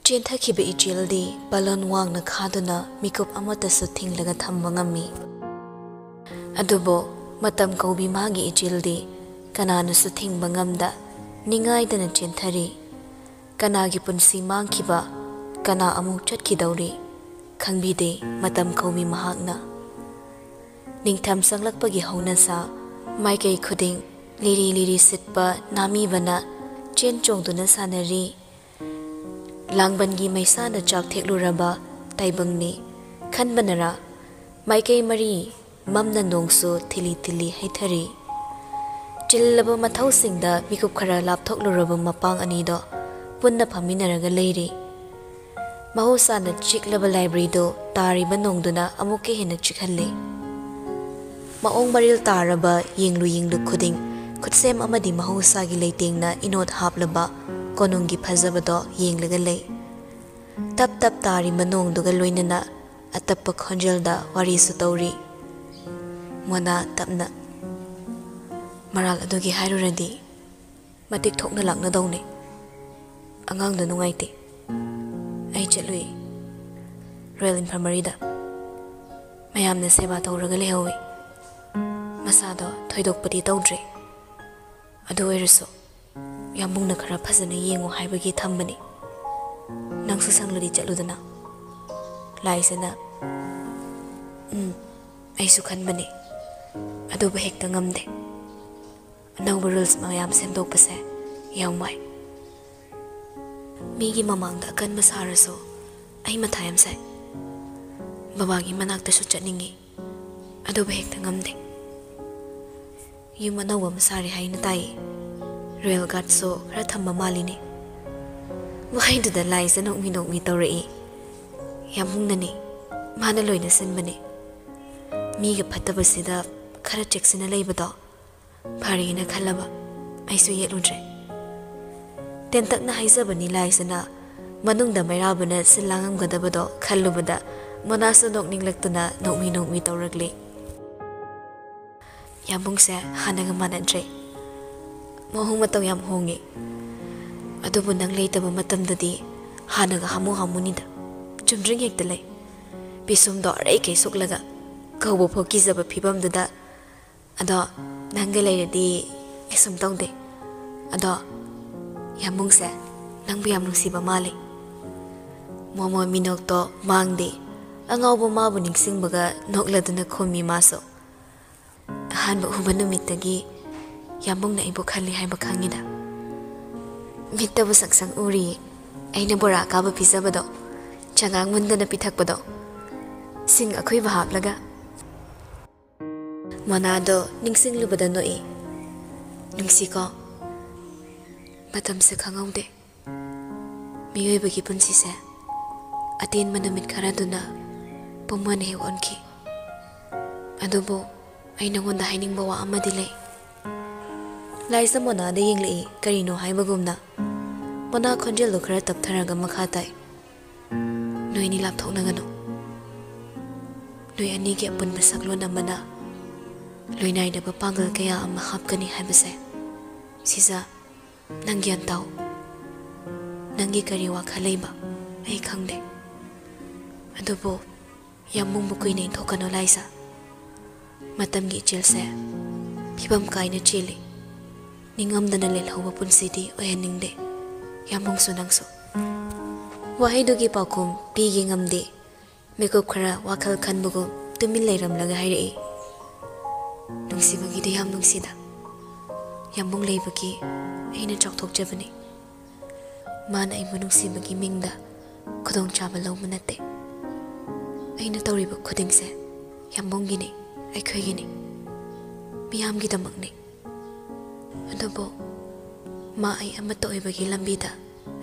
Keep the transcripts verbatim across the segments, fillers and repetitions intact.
ꯆꯦꯟꯊꯈꯤꯕ ꯏꯆꯦꯜꯗꯤ ꯕꯂꯣꯟ ꯋꯥꯡꯅ ꯈꯥꯗꯨꯅ ꯃꯤꯀꯨꯞ ꯑꯃꯠꯇꯁꯨ ꯊꯤꯡꯂꯒ ꯊꯝꯕ ꯉꯝꯃꯤ꯫ ꯑꯗꯨꯕꯨ ꯃꯇꯝ ꯀꯧꯕꯤ ꯃꯍꯥꯛꯀꯤ ꯏꯆꯦꯜꯗꯤ ꯀꯅꯥꯅꯁꯨ ꯊꯤꯡꯕ ꯉꯝꯗ ꯅꯤꯡꯉꯥꯏꯗꯅ ꯆꯦꯟꯊꯔꯤ꯫ ꯀꯅꯥꯒꯤ ꯄꯨꯟꯁꯤ ꯃꯥꯡꯈꯤꯕ, ꯀꯅꯥ ꯑꯃꯨꯛ ꯆꯠꯈꯤꯗꯧꯔꯤ, ꯈꯪꯕꯤꯗꯦ ꯃꯇꯝ ꯀꯧꯕꯤ ꯃꯍꯥꯛꯅ꯫ ꯅꯤꯡꯊꯝ ꯆꯪꯂꯛꯄꯒꯤ ꯍꯧꯅꯁꯥ, ꯃꯥꯏꯀꯩ ꯈꯨꯗꯤꯡ ꯂꯤꯔꯤ ꯂꯤꯔꯤ ꯁꯤꯠꯄ ꯅꯥꯃꯤꯕꯅ ꯆꯦꯟ ꯆꯣꯡꯗꯨꯅ ꯁꯥꯟꯅꯔꯤ꯫ ꯂꯥꯡꯕꯟꯒꯤ ꯃꯩꯁꯥꯅ ꯆꯥꯛ ꯊꯦꯛꯂꯨꯔꯕ ꯇꯥꯏꯕꯪꯅꯤ ꯈꯟꯕꯅꯔ, ꯃꯥꯏꯀꯩ ꯃꯔꯤ ꯃꯝꯅ ꯅꯣꯡꯁꯨ ꯊꯤꯂꯤ ꯊꯤꯂꯤ ꯍꯩꯊꯔꯤ꯫ ꯆꯤꯜꯂꯕ ꯃꯊꯧꯁꯤꯡꯗ ꯃꯤꯀꯨꯞ ꯈꯔ ꯂꯥꯞꯊꯣꯛꯂꯨꯔꯕ ꯃꯄꯥꯡ ꯑꯅꯤꯗꯣ ꯄꯨꯟꯅ ꯐꯝꯃꯤꯟꯅꯔꯒ ꯂꯩꯔꯤ꯫ ꯃꯍꯧꯁꯥꯅ ꯆꯤꯛꯂꯕ ꯂꯥꯏꯕ꯭ꯔꯦꯔꯤꯗꯨ ꯇꯥꯔꯤꯕ ꯅꯣꯡꯗꯨꯅ ꯑꯃꯨꯛꯀ ꯍꯦꯟꯅ ꯆꯤꯛꯍꯜꯂꯤ꯫ ꯃꯑꯣꯡ ꯃꯔꯤꯜ ꯇꯥꯔꯕ ꯌꯦꯡꯂꯨ ꯌꯦꯡꯂꯨ ꯈꯨꯗꯤꯡ ꯈꯨꯠꯁꯦꯝ ꯑꯃꯗꯤ ꯃꯍꯧꯁꯥꯒꯤ ꯂꯩꯇꯦꯡꯅ ꯏꯅꯣꯠ ꯍꯥꯞꯂꯕ ꯀꯣꯅꯨꯡꯒꯤ ꯐꯖꯕꯗꯣ ꯌꯦꯡꯂꯒ ꯂꯩ꯫ ꯇꯞ ꯇꯞ ꯇꯥꯔꯤꯕ ꯅꯣꯡꯗꯨꯒ ꯂꯣꯏꯅꯅ ꯑꯇꯞꯄ ꯈꯣꯟꯖꯦꯜꯗ ꯋꯥꯔꯤꯁꯨ ꯇꯧꯔꯤ꯫ ꯃꯣꯅꯥ ꯇꯞꯅ, "ꯃꯔꯥꯜ ꯑꯗꯨꯒꯤ ꯍꯥꯏꯔꯨꯔꯗꯤ ꯃꯇꯤꯛ ꯊꯣꯛꯅ ꯂꯥꯛꯅꯗꯧꯅꯤ꯫ ꯑꯉꯥꯡꯗꯣ ꯅꯨꯡꯉꯥꯏꯇꯦ꯫ ꯑꯩ ꯆꯠꯂꯨꯏ ꯔꯣꯌꯦꯜ ꯏꯟꯐꯔꯃꯔꯤꯗ꯫ ꯃꯌꯥꯝꯅ ꯁꯦꯕꯥ ꯇꯧꯔꯒ ꯂꯩꯍꯧꯋꯤ꯫ ꯃꯁꯥꯗꯣ ꯊꯣꯏꯗꯣꯛꯄꯗꯤ ꯇꯧꯗ꯭ꯔꯦ꯫ ꯑꯗꯨ ꯑꯣꯏꯔꯁꯨ ꯌꯥꯝꯕꯨꯡꯅ ꯈꯔ ꯐꯖꯅ ꯌꯦꯡꯉꯨ ꯍꯥꯏꯕꯒꯤ ꯊꯝꯕꯅꯤ꯫ ꯅꯪꯁꯨ ꯁꯪꯂꯗꯤ ꯆꯠꯂꯨꯗꯅ꯫" ꯂꯥꯏꯖꯅ, "ꯎꯝ, ꯑꯩꯁꯨ ꯈꯟꯕꯅꯤ꯫ ꯑꯗꯨꯕꯨ ꯍꯦꯛꯇ ꯉꯝꯗꯦ꯫ ꯑꯅꯧꯕ ꯔꯨꯜꯁ ꯃꯌꯥꯝ ꯁꯦꯝꯗꯣꯛꯄꯁꯦ ꯌꯥꯝ ꯋꯥꯏ꯫ ꯃꯤꯒꯤ ꯃꯃꯥꯡꯗ ꯑꯀꯟꯕ ꯁꯥꯔꯁꯨ ꯑꯩ ꯃꯊꯥ ꯌꯥꯝ ꯁꯥꯏ꯫ ꯕꯕꯥꯒꯤ ꯃꯅꯥꯛꯇꯁꯨ ꯆꯠꯅꯤꯡꯉꯤ, ꯑꯗꯨꯕꯨ ꯍꯦꯛꯇ ꯉꯝꯗꯦ꯫ ꯌꯨꯝ ꯑꯅꯧꯕ ꯑꯃ ꯁꯥꯔꯦ ꯍꯥꯏꯅ ꯇꯥꯏꯌꯦ꯫ ꯔꯣꯌꯦꯜ ꯒꯥꯔꯗꯁꯨ ꯈꯔ ꯊꯝꯕ ꯃꯥꯜꯂꯤꯅꯦ꯫" ꯋꯥꯍꯩꯗꯨꯗ ꯂꯥꯏꯖ ꯅꯣꯛꯃꯤ ꯅꯣꯛꯃꯤ ꯇꯧꯔꯛꯏ꯫ "ꯌꯥꯝꯕꯨꯡꯅꯅꯦ, ꯃꯥꯅ ꯂꯣꯏꯅ ꯁꯤꯟꯕꯅꯦ꯫ ꯃꯤꯒ ꯐꯠꯇꯕꯁꯤꯗ ꯈꯔ ꯆꯦꯛꯁꯤꯟꯅ ꯂꯩꯕꯗꯣ ꯐꯔꯦꯅ ꯈꯜꯂꯕ꯫ ꯑꯩꯁꯨ ꯌꯦꯠꯂꯨꯗ꯭ꯔꯦ꯫" ꯇꯦꯟꯇꯛꯅ ꯍꯥꯏꯖꯕꯅꯤ ꯂꯥꯏꯖꯅ꯫ ꯃꯅꯨꯡꯗ ꯃꯩꯔꯥꯕꯅ ꯁꯤꯜ ꯂꯥꯡꯉꯝꯒꯗꯕꯗꯣ ꯈꯜꯂꯨꯕꯗ ꯃꯣꯅꯥꯁꯨ ꯅꯣꯛꯅꯤꯡꯂꯛꯇꯨꯅ ꯅꯣꯛꯃꯤ ꯅꯣꯛꯃꯤ ꯇꯧꯔꯛꯂꯤ꯫ "ꯌꯥꯝꯕꯨꯡꯁꯦ ꯍꯥꯟꯅꯒ ꯃꯥꯟꯅꯗ꯭ꯔꯦ꯫ ꯃꯑꯣꯡ ꯃꯇꯧ ꯌꯥꯝ ꯍꯣꯡꯉꯦ꯫ ꯑꯗꯨꯕꯨ ꯅꯪ ꯂꯩꯇꯕ ꯃꯇꯝꯗꯗꯤ ꯍꯥꯟꯅꯒ ꯍꯥꯃꯨ ꯍꯥꯃꯨꯅꯤꯗ꯫ ꯆꯨꯝꯗ꯭ꯔꯤꯡ ꯍꯦꯛꯇ ꯂꯩ꯫ ꯄꯤꯁꯨꯝꯗꯣ ꯑꯔꯩ ꯀꯩ ꯁꯨꯛꯂꯒ ꯀꯧꯕ ꯐꯥꯎ ꯀꯤꯖꯕ ꯐꯤꯕꯝꯗꯨꯗ꯫ ꯑꯗꯣ ꯅꯪꯒ ꯂꯩꯔꯗꯤ ꯀꯩꯁꯨꯝ ꯇꯧꯗꯦ꯫ ꯑꯗꯣ ꯌꯥꯝꯕꯨꯡꯁꯦ ꯅꯪꯕꯨ ꯌꯥꯝ ꯅꯨꯡꯁꯤꯕ ꯃꯥꯜꯂꯤ꯫ ꯃꯣꯃꯣ ꯃꯤꯅꯣꯛꯇꯣ ꯃꯥꯡꯗꯦ꯫ ꯑꯉꯥꯎꯕ ꯃꯥꯕꯨ ꯅꯤꯡꯁꯤꯡꯕꯒ ꯅꯣꯛꯂꯗꯨꯅ ꯈꯨꯝꯃꯤ ꯃꯥꯁꯨ꯫ ꯑꯍꯥꯟꯕ ꯎꯕ ꯅꯨꯃꯤꯠꯇꯒꯤ ꯌꯥꯝꯕꯨꯡꯅ ꯑꯩꯕꯨ ꯈꯜꯂꯤ ꯍꯥꯏꯕ ꯈꯪꯉꯤꯗ꯫ ꯃꯤꯠꯇꯕꯨ ꯁꯪ ꯁꯪ ꯎꯔꯤ꯫ ꯑꯩꯅ ꯕꯣꯔꯥ ꯑꯀꯥꯕ ꯄꯤꯖꯕꯗꯣ, ꯆꯉꯥꯡ ꯃꯨꯟꯗꯅ ꯄꯤꯊꯛꯄꯗꯣ, ꯁꯤꯡ ꯑꯈꯨꯏꯕ ꯍꯥꯞꯂꯒ꯫ ꯃꯣꯅꯥꯗꯣ ꯅꯤꯡꯁꯤꯡꯂꯨꯕꯗ ꯅꯣꯛꯏ꯫ ꯅꯨꯡꯁꯤꯀꯣ꯫ ꯃꯇꯝꯁꯦ ꯈꯪꯍꯧꯗꯦ꯫ ꯃꯤꯑꯣꯏꯕꯒꯤ ꯄꯨꯟꯁꯤꯁꯦ ꯑꯇꯦꯟꯕ ꯅꯨꯃꯤꯠ ꯈꯔꯗꯨꯅ ꯄꯨꯡ ꯑꯃꯅ ꯍꯦꯛ ꯑꯣꯟꯈꯤ꯫ ꯑꯗꯨꯕꯨ ꯑꯩ ꯅꯉꯣꯟꯗ ꯍꯥꯏꯅꯤꯡꯕ ꯋꯥ ꯑꯃꯗꯤ ꯂꯩ꯫ ꯂꯥꯏꯖ ꯃꯣꯅꯥꯗ ꯌꯦꯡꯂꯛꯏ, ꯀꯔꯤꯅꯣ ꯍꯥꯏꯕꯒꯨꯝꯅ꯫ ꯃꯣꯅꯥ ꯈꯣꯟꯖꯦꯜꯗꯨ ꯈꯔ ꯇꯞꯊꯔꯒ ꯃꯈꯥ ꯇꯥꯏ꯫ ꯅꯣꯏꯅꯤ ꯂꯥꯞꯊꯣꯛꯅꯒꯅꯨ꯫ ꯅꯣꯏ ꯑꯅꯤꯒꯤ ꯑꯄꯨꯟꯕ ꯁꯛꯂꯣꯟ ꯑꯃꯅ ꯂꯣꯏꯅꯥꯏꯗꯕ ꯄꯥꯡꯒꯜ ꯀꯌꯥ ꯑꯃ ꯍꯥꯞꯀꯅꯤ ꯍꯥꯏꯕꯁꯦ꯫ ꯁꯤꯖ, ꯅꯪ ꯒ꯭ꯌꯥꯟ ꯇꯥꯎ꯫ ꯅꯪꯒꯤ ꯀꯔꯤ ꯋꯥꯈꯜ ꯂꯩꯕ ꯑꯩ ꯈꯪꯗꯦ꯫ ꯑꯗꯨꯕꯨ ꯌꯥꯝꯕꯨꯡꯕꯨ ꯀꯨꯏꯅ ꯏꯟꯊꯣꯛꯀꯅꯨ ꯂꯥꯏꯖ꯫ ꯃꯇꯝꯒꯤ ꯏꯆꯦꯜꯁꯦ ꯐꯤꯕꯝ ꯀꯥꯏꯅ ꯆꯦꯜꯂꯤ꯫ ꯅꯤꯡꯉꯝꯗꯅ ꯂꯦꯜꯍꯧꯕ ꯄꯨꯟꯁꯤꯗꯤ ꯑꯣꯏꯍꯟꯅꯤꯡꯗꯦ꯫ ꯌꯥꯝꯕꯨꯡꯁꯨ ꯅꯪꯁꯨ꯫ ꯋꯥꯍꯩꯗꯨꯒꯤ ꯄꯥꯎꯈꯨꯝ ꯄꯤꯒꯦ ꯉꯝꯗꯦ꯫ ꯃꯤꯀꯨꯞ ꯈꯔ ꯋꯥꯈꯜ ꯈꯟꯕꯒꯨꯝ ꯇꯨꯃꯤꯟ ꯂꯩꯔꯝꯂꯒ ꯍꯥꯏꯔꯛꯏ꯫ ꯅꯨꯡꯁꯤꯕꯒꯤꯗꯤ ꯌꯥꯝ ꯅꯨꯡꯁꯤꯗ꯫ ꯌꯥꯝꯕꯨꯡ ꯂꯩꯕꯒꯤ ꯑꯩꯅ ꯆꯥꯎꯊꯣꯛꯆꯕꯅꯤ꯫ ꯃꯥꯅ ꯑꯩꯕꯨ ꯅꯨꯡꯁꯤꯕꯒꯤ ꯃꯤꯡꯗ ꯈꯨꯗꯣꯡꯆꯥꯕ ꯂꯧꯕ ꯅꯠꯇꯦ꯫ ꯑꯩꯅ ꯇꯧꯔꯤꯕ ꯈꯨꯗꯤꯡꯁꯦ ꯌꯥꯝꯕꯨꯡꯒꯤꯅꯤ, ꯑꯩꯈꯣꯏꯒꯤꯅꯤ, ꯃꯤꯌꯥꯝꯒꯤꯗꯃꯛꯅꯤ꯫ ꯑꯗꯨꯕꯨ ꯃꯥ ꯑꯩ ꯑꯃꯠꯇ ꯑꯣꯏꯕꯒꯤ ꯂꯝꯕꯤꯗ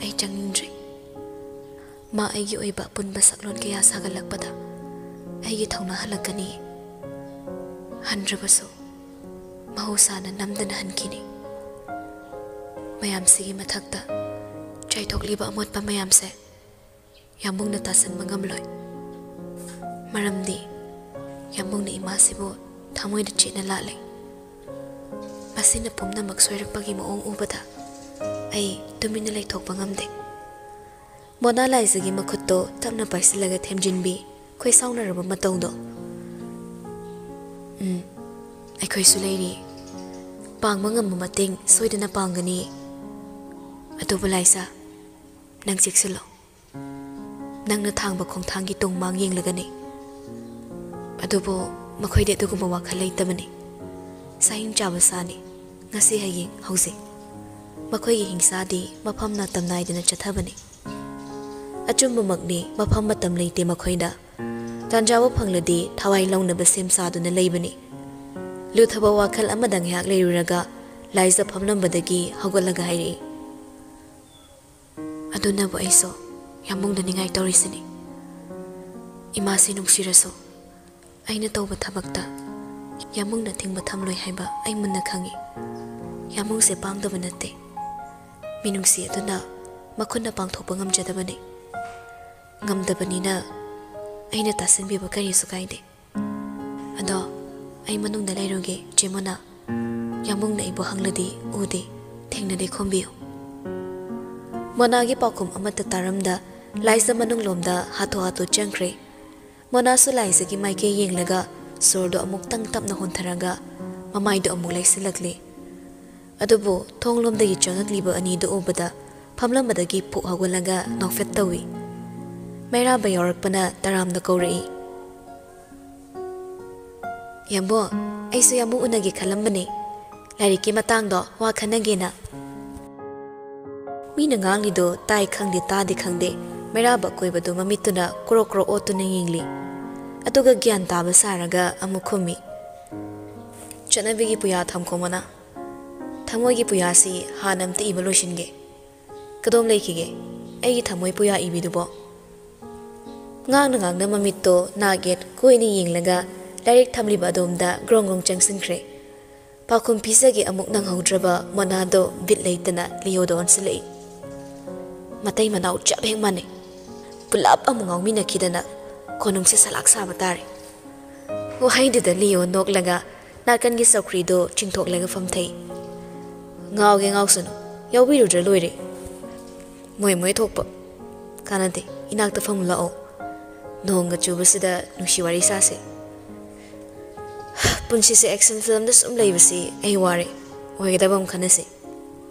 ꯑꯩ ꯆꯪꯅꯤꯡꯗ꯭ꯔꯤ꯫ ꯃꯥ ꯑꯩꯒꯤ ꯑꯣꯏꯕ ꯑꯄꯨꯟꯕ ꯁꯛꯂꯣꯟ ꯀꯌꯥ ꯁꯥꯒꯠꯂꯛꯄꯗ ꯑꯩꯒꯤ ꯊꯧꯅꯥ ꯍꯜꯂꯛꯀꯅꯤ꯫ ꯍꯟꯗ꯭ꯔꯕꯁꯨ ꯃꯍꯧꯁꯥꯅ ꯅꯝꯗꯅ ꯍꯟꯈꯤꯅꯤ꯫ ꯃꯌꯥꯝꯁꯤꯒꯤ ꯃꯊꯛꯇ ꯆꯥꯏꯊꯣꯛꯂꯤꯕ ꯑꯃꯣꯠꯄ ꯃꯌꯥꯝꯁꯦ ꯌꯥꯝꯕꯨꯡꯅ ꯇꯥꯁꯟꯕ ꯉꯝꯂꯣꯏ꯫ ꯃꯔꯝꯗꯤ ꯌꯥꯝꯕꯨꯡꯅ ꯏꯃꯥꯁꯤꯕꯨ ꯊꯃꯣꯏꯗ ꯆꯦꯠꯅ ꯂꯥꯠꯂꯦ꯫ ꯃꯁꯤꯅ ꯄꯨꯝꯅꯃꯛ ꯁꯣꯏꯔꯛꯄꯒꯤ ꯃꯑꯣꯡ ꯎꯕꯗ ꯑꯩ ꯇꯨꯃꯤꯟꯅ ꯂꯩꯊꯣꯛꯄ ꯉꯝꯗꯦ꯫ ꯃꯣꯅꯥ ꯂꯥꯏꯖꯒꯤ ꯃꯈꯨꯠꯇꯣ ꯇꯞꯅ ꯄꯥꯏꯁꯤꯜꯂꯒ ꯊꯦꯝꯖꯤꯟꯕꯤ, ꯈꯣꯏ ꯁꯥꯎꯅꯔꯕ ꯃꯇꯧꯗꯣ꯫ "ꯎꯝ, ꯑꯩꯈꯣꯏꯁꯨ ꯂꯩꯔꯤ꯫ ꯄꯥꯡꯕ ꯉꯝꯕ ꯃꯇꯦꯡ ꯁꯣꯏꯗꯅ ꯄꯥꯡꯒꯅꯤ꯫ ꯑꯗꯨꯕꯨ ꯂꯥꯏꯖ, ꯅꯪ ꯆꯦꯛꯁꯤꯜꯂꯣ꯫ ꯅꯪꯅ ꯊꯥꯡꯕ ꯈꯣꯡꯊꯥꯡꯒꯤ ꯇꯣꯡ ꯃꯥꯡ ꯌꯦꯡꯂꯒꯅꯤ꯫ ꯑꯗꯨꯕꯨ ꯃꯈꯣꯏꯗꯤ ꯑꯗꯨꯒꯨꯝꯕ ꯋꯥꯈꯜ ꯂꯩꯇꯕꯅꯤ꯫ ꯁꯥꯍꯤꯡ ꯆꯥꯕ ꯁꯥꯅꯤ, ꯉꯁꯤ ꯍꯌꯦꯡ ꯍꯧꯖꯤꯛ꯫ ꯃꯈꯣꯏꯒꯤ ꯍꯤꯡꯁꯥꯗꯤ ꯃꯐꯝ ꯃꯇꯝ ꯅꯥꯏꯗꯅ ꯆꯠꯊꯕꯅꯤ꯫ ꯑꯆꯨꯝꯕꯃꯛꯅꯤ, ꯃꯐꯝ ꯃꯇꯝ ꯂꯩꯇꯦ ꯃꯈꯣꯏꯗ꯫ ꯇꯥꯟꯖꯥꯕꯨ ꯐꯪꯂꯗꯤ ꯊꯋꯥꯏ ꯂꯧꯅꯕ ꯁꯦꯝ ꯁꯥꯗꯨꯅ ꯂꯩꯕꯅꯤ꯫" ꯂꯨꯊꯕ ꯋꯥꯈꯜ ꯑꯃꯗ ꯉꯥꯏꯍꯥꯛ ꯂꯩꯔꯨꯔꯒ ꯂꯥꯏꯖ ꯐꯝꯂꯝꯕꯗꯒꯤ ꯍꯧꯒꯠꯂꯒ ꯍꯥꯏꯔꯛꯏ, "ꯑꯗꯨꯅꯕꯨ ꯑꯩꯁꯨ ꯌꯥꯝꯕꯨꯡꯗ ꯅꯤꯡꯉꯥꯏ ꯇꯧꯔꯤꯁꯤꯅꯤ꯫ ꯏꯃꯥꯁꯤ ꯅꯨꯡꯁꯤꯔꯁꯨ ꯑꯩꯅ ꯇꯧꯕ ꯊꯕꯛꯇ ꯌꯥꯝꯕꯨꯡꯅ ꯊꯤꯡꯕ ꯊꯝꯂꯣꯏ ꯍꯥꯏꯕ ꯑꯩ ꯃꯨꯟꯅ ꯈꯪꯏ꯫ ꯌꯥꯝꯕꯨꯡꯁꯦ ꯄꯥꯡꯗꯕ ꯅꯠꯇꯦ꯫ ꯃꯤꯅꯨꯡꯁꯤ ꯑꯗꯨꯅ ꯃꯈꯨꯠꯅ ꯄꯥꯡꯊꯣꯛꯄ ꯉꯝꯖꯗꯕꯅꯤ꯫ ꯉꯝꯗꯕꯅꯤꯅ ꯑꯩꯅ ꯇꯥꯁꯤꯟꯕꯤꯕ ꯀꯔꯤꯁꯨ ꯀꯥꯏꯗꯦ꯫ ꯑꯗꯣ ꯑꯩ ꯃꯅꯨꯡꯗ ꯂꯩꯔꯨꯒꯦ, ꯆꯦ ꯃꯣꯅꯥ꯫ ꯌꯥꯝꯕꯨꯡꯅ ꯑꯩꯕꯨ ꯍꯪꯂꯗꯤ ꯎꯗꯦ, ꯊꯦꯡꯅꯗꯦ ꯈꯨꯝꯕꯤꯌꯨ꯫" ꯃꯣꯅꯥꯒꯤ ꯄꯥꯎꯈꯨꯝ ꯑꯃꯠꯇ ꯇꯥꯔꯝꯗ ꯂꯥꯏꯖ ꯃꯅꯨꯡꯂꯣꯝꯗ ꯍꯥꯊꯨ ꯍꯥꯊꯨ ꯆꯪꯈ꯭ꯔꯦ꯫ ꯃꯣꯅꯥꯁꯨ ꯂꯥꯏꯖꯒꯤ ꯃꯥꯏꯀꯩ ꯌꯦꯡꯂꯒ ꯁꯣꯔꯗꯨ ꯑꯃꯨꯛꯇꯪ ꯇꯞꯅ ꯍꯣꯟꯊꯔꯒ ꯃꯃꯥꯏꯗꯨ ꯑꯃꯨꯛ ꯂꯩꯁꯤꯜꯂꯛꯂꯤ꯫ ꯑꯗꯨꯕꯨ ꯊꯣꯡꯂꯣꯝꯗꯒꯤ ꯆꯪꯂꯛꯂꯤꯕ ꯑꯅꯤꯗꯨ ꯎꯕꯗ ꯐꯝꯂꯝꯕꯗꯒꯤ ꯐꯨꯛ ꯍꯧꯒꯠꯂꯒ ꯅꯣꯛꯐꯦꯠ ꯇꯧꯏ꯫ ꯃꯩꯔꯥꯕ ꯌꯥꯎꯔꯛꯄꯅ ꯇꯔꯥꯝꯅ ꯀꯧꯔꯛꯏ, "ꯌꯥꯝꯕꯨꯡ, ꯑꯩꯁꯨ ꯌꯥꯝꯕꯨꯡ ꯎꯅꯒꯦ ꯈꯜꯂꯝꯕꯅꯦ꯫ ꯂꯥꯏꯔꯤꯛꯀꯤ ꯃꯇꯥꯡꯗꯣ ꯋꯥ ꯈꯟꯅꯒꯦꯅ꯫" ꯃꯤꯅ ꯉꯥꯡꯂꯤꯗꯣ ꯇꯥꯏ ꯈꯪꯗꯦ ꯇꯥꯗꯦ ꯈꯪꯗꯦ, ꯃꯩꯔꯥꯕ ꯑꯀꯣꯏꯕꯗꯨ ꯃꯃꯤꯠꯇꯨꯅ ꯀ꯭ꯔꯣꯛ ꯀ꯭ꯔꯣꯛ ꯑꯣꯠꯇꯨꯅ ꯌꯦꯡꯂꯤ꯫ ꯑꯗꯨꯒ ꯒ꯭ꯌꯥꯟ ꯇꯥꯕ ꯁꯥꯔꯒ ꯑꯃꯨꯛ ꯈꯨꯝꯃꯤ, "ꯆꯠꯅꯕꯤꯒꯤ ꯄꯨꯌꯥ ꯊꯝꯈꯣ ꯃꯣꯅꯥ꯫ ꯊꯃꯣꯏꯒꯤ ꯄꯨꯌꯥꯁꯤ ꯍꯥꯟꯅ ꯑꯝꯇ ꯏꯕ ꯂꯣꯏꯁꯤꯟꯒꯦ꯫ ꯀꯗꯣꯝ ꯂꯩꯈꯤꯒꯦ ꯑꯩꯒꯤ ꯊꯃꯣꯏ ꯄꯨꯌꯥ ꯏꯕꯤꯗꯨꯕꯣ?" ꯉꯥꯡꯅ ꯉꯥꯡꯅ ꯃꯃꯤꯠꯇꯣ ꯅꯥꯛ ꯌꯦꯠ ꯀꯣꯏꯅ ꯌꯦꯡꯂꯒ ꯂꯥꯏꯔꯤꯛ ꯊꯝꯂꯤꯕ ꯑꯗꯣꯝꯗ ꯒ꯭ꯔꯣꯡ ꯒ꯭ꯔꯣꯡ ꯆꯪꯁꯤꯟꯈ꯭ꯔꯦ꯫ ꯄꯥꯎꯈꯨꯝ ꯄꯤꯖꯒꯦ ꯑꯃꯨꯛ ꯅꯪꯍꯧꯗ꯭ꯔꯕ ꯃꯣꯅꯥꯗꯣ ꯕꯤꯠ ꯂꯩꯇꯅ ꯂꯤꯌꯣꯗ ꯑꯣꯟꯁꯤꯜꯂꯛꯏ꯫ "ꯃꯇꯩ ꯃꯅꯥꯎ ꯆꯞ ꯍꯦꯛ ꯃꯥꯟꯅꯩ꯫ ꯄꯨꯂꯞ ꯑꯃꯨꯛ ꯉꯥꯎꯃꯤꯟꯅꯈꯤꯗꯅ ꯀꯣꯅꯨꯡꯁꯦ ꯁꯂꯥꯛ ꯁꯥꯕ ꯇꯥꯔꯦ꯫" ꯋꯥꯍꯩꯗꯨꯗ ꯂꯤꯌꯣ ꯅꯣꯛꯂꯒ ꯅꯥꯀꯟꯒꯤ ꯆꯧꯀ꯭ꯔꯤꯗꯣ ꯆꯤꯡꯊꯣꯛꯂꯒ ꯐꯝꯊꯩ꯫ "ꯉꯥꯎꯒꯦ ꯉꯥꯎꯁꯅꯨ, ꯌꯥꯎꯕꯤꯔꯨꯗ꯭ꯔ ꯂꯣꯏꯔꯦ꯫ ꯃꯣꯏ ꯃꯣꯏ ꯊꯣꯛꯄ꯫ "ꯀꯥꯟꯅꯗꯦ, ꯏꯅꯥꯛꯇ ꯐꯝꯃꯨ ꯂꯥꯛꯑꯣ꯫ ꯅꯣꯡꯒ ꯆꯨꯕꯁꯤꯗ ꯅꯨꯡꯁꯤ ꯋꯥꯔꯤ ꯁꯥꯁꯦ꯫ ꯄꯨꯟꯁꯤꯁꯦ action filmꯗ ꯁꯨꯝ ꯂꯩꯕꯁꯤ ꯑꯩ ꯋꯥꯔꯦ꯫ ꯑꯣꯏꯒꯗꯕ ꯑꯃ ꯈꯟꯅꯁꯦ꯫"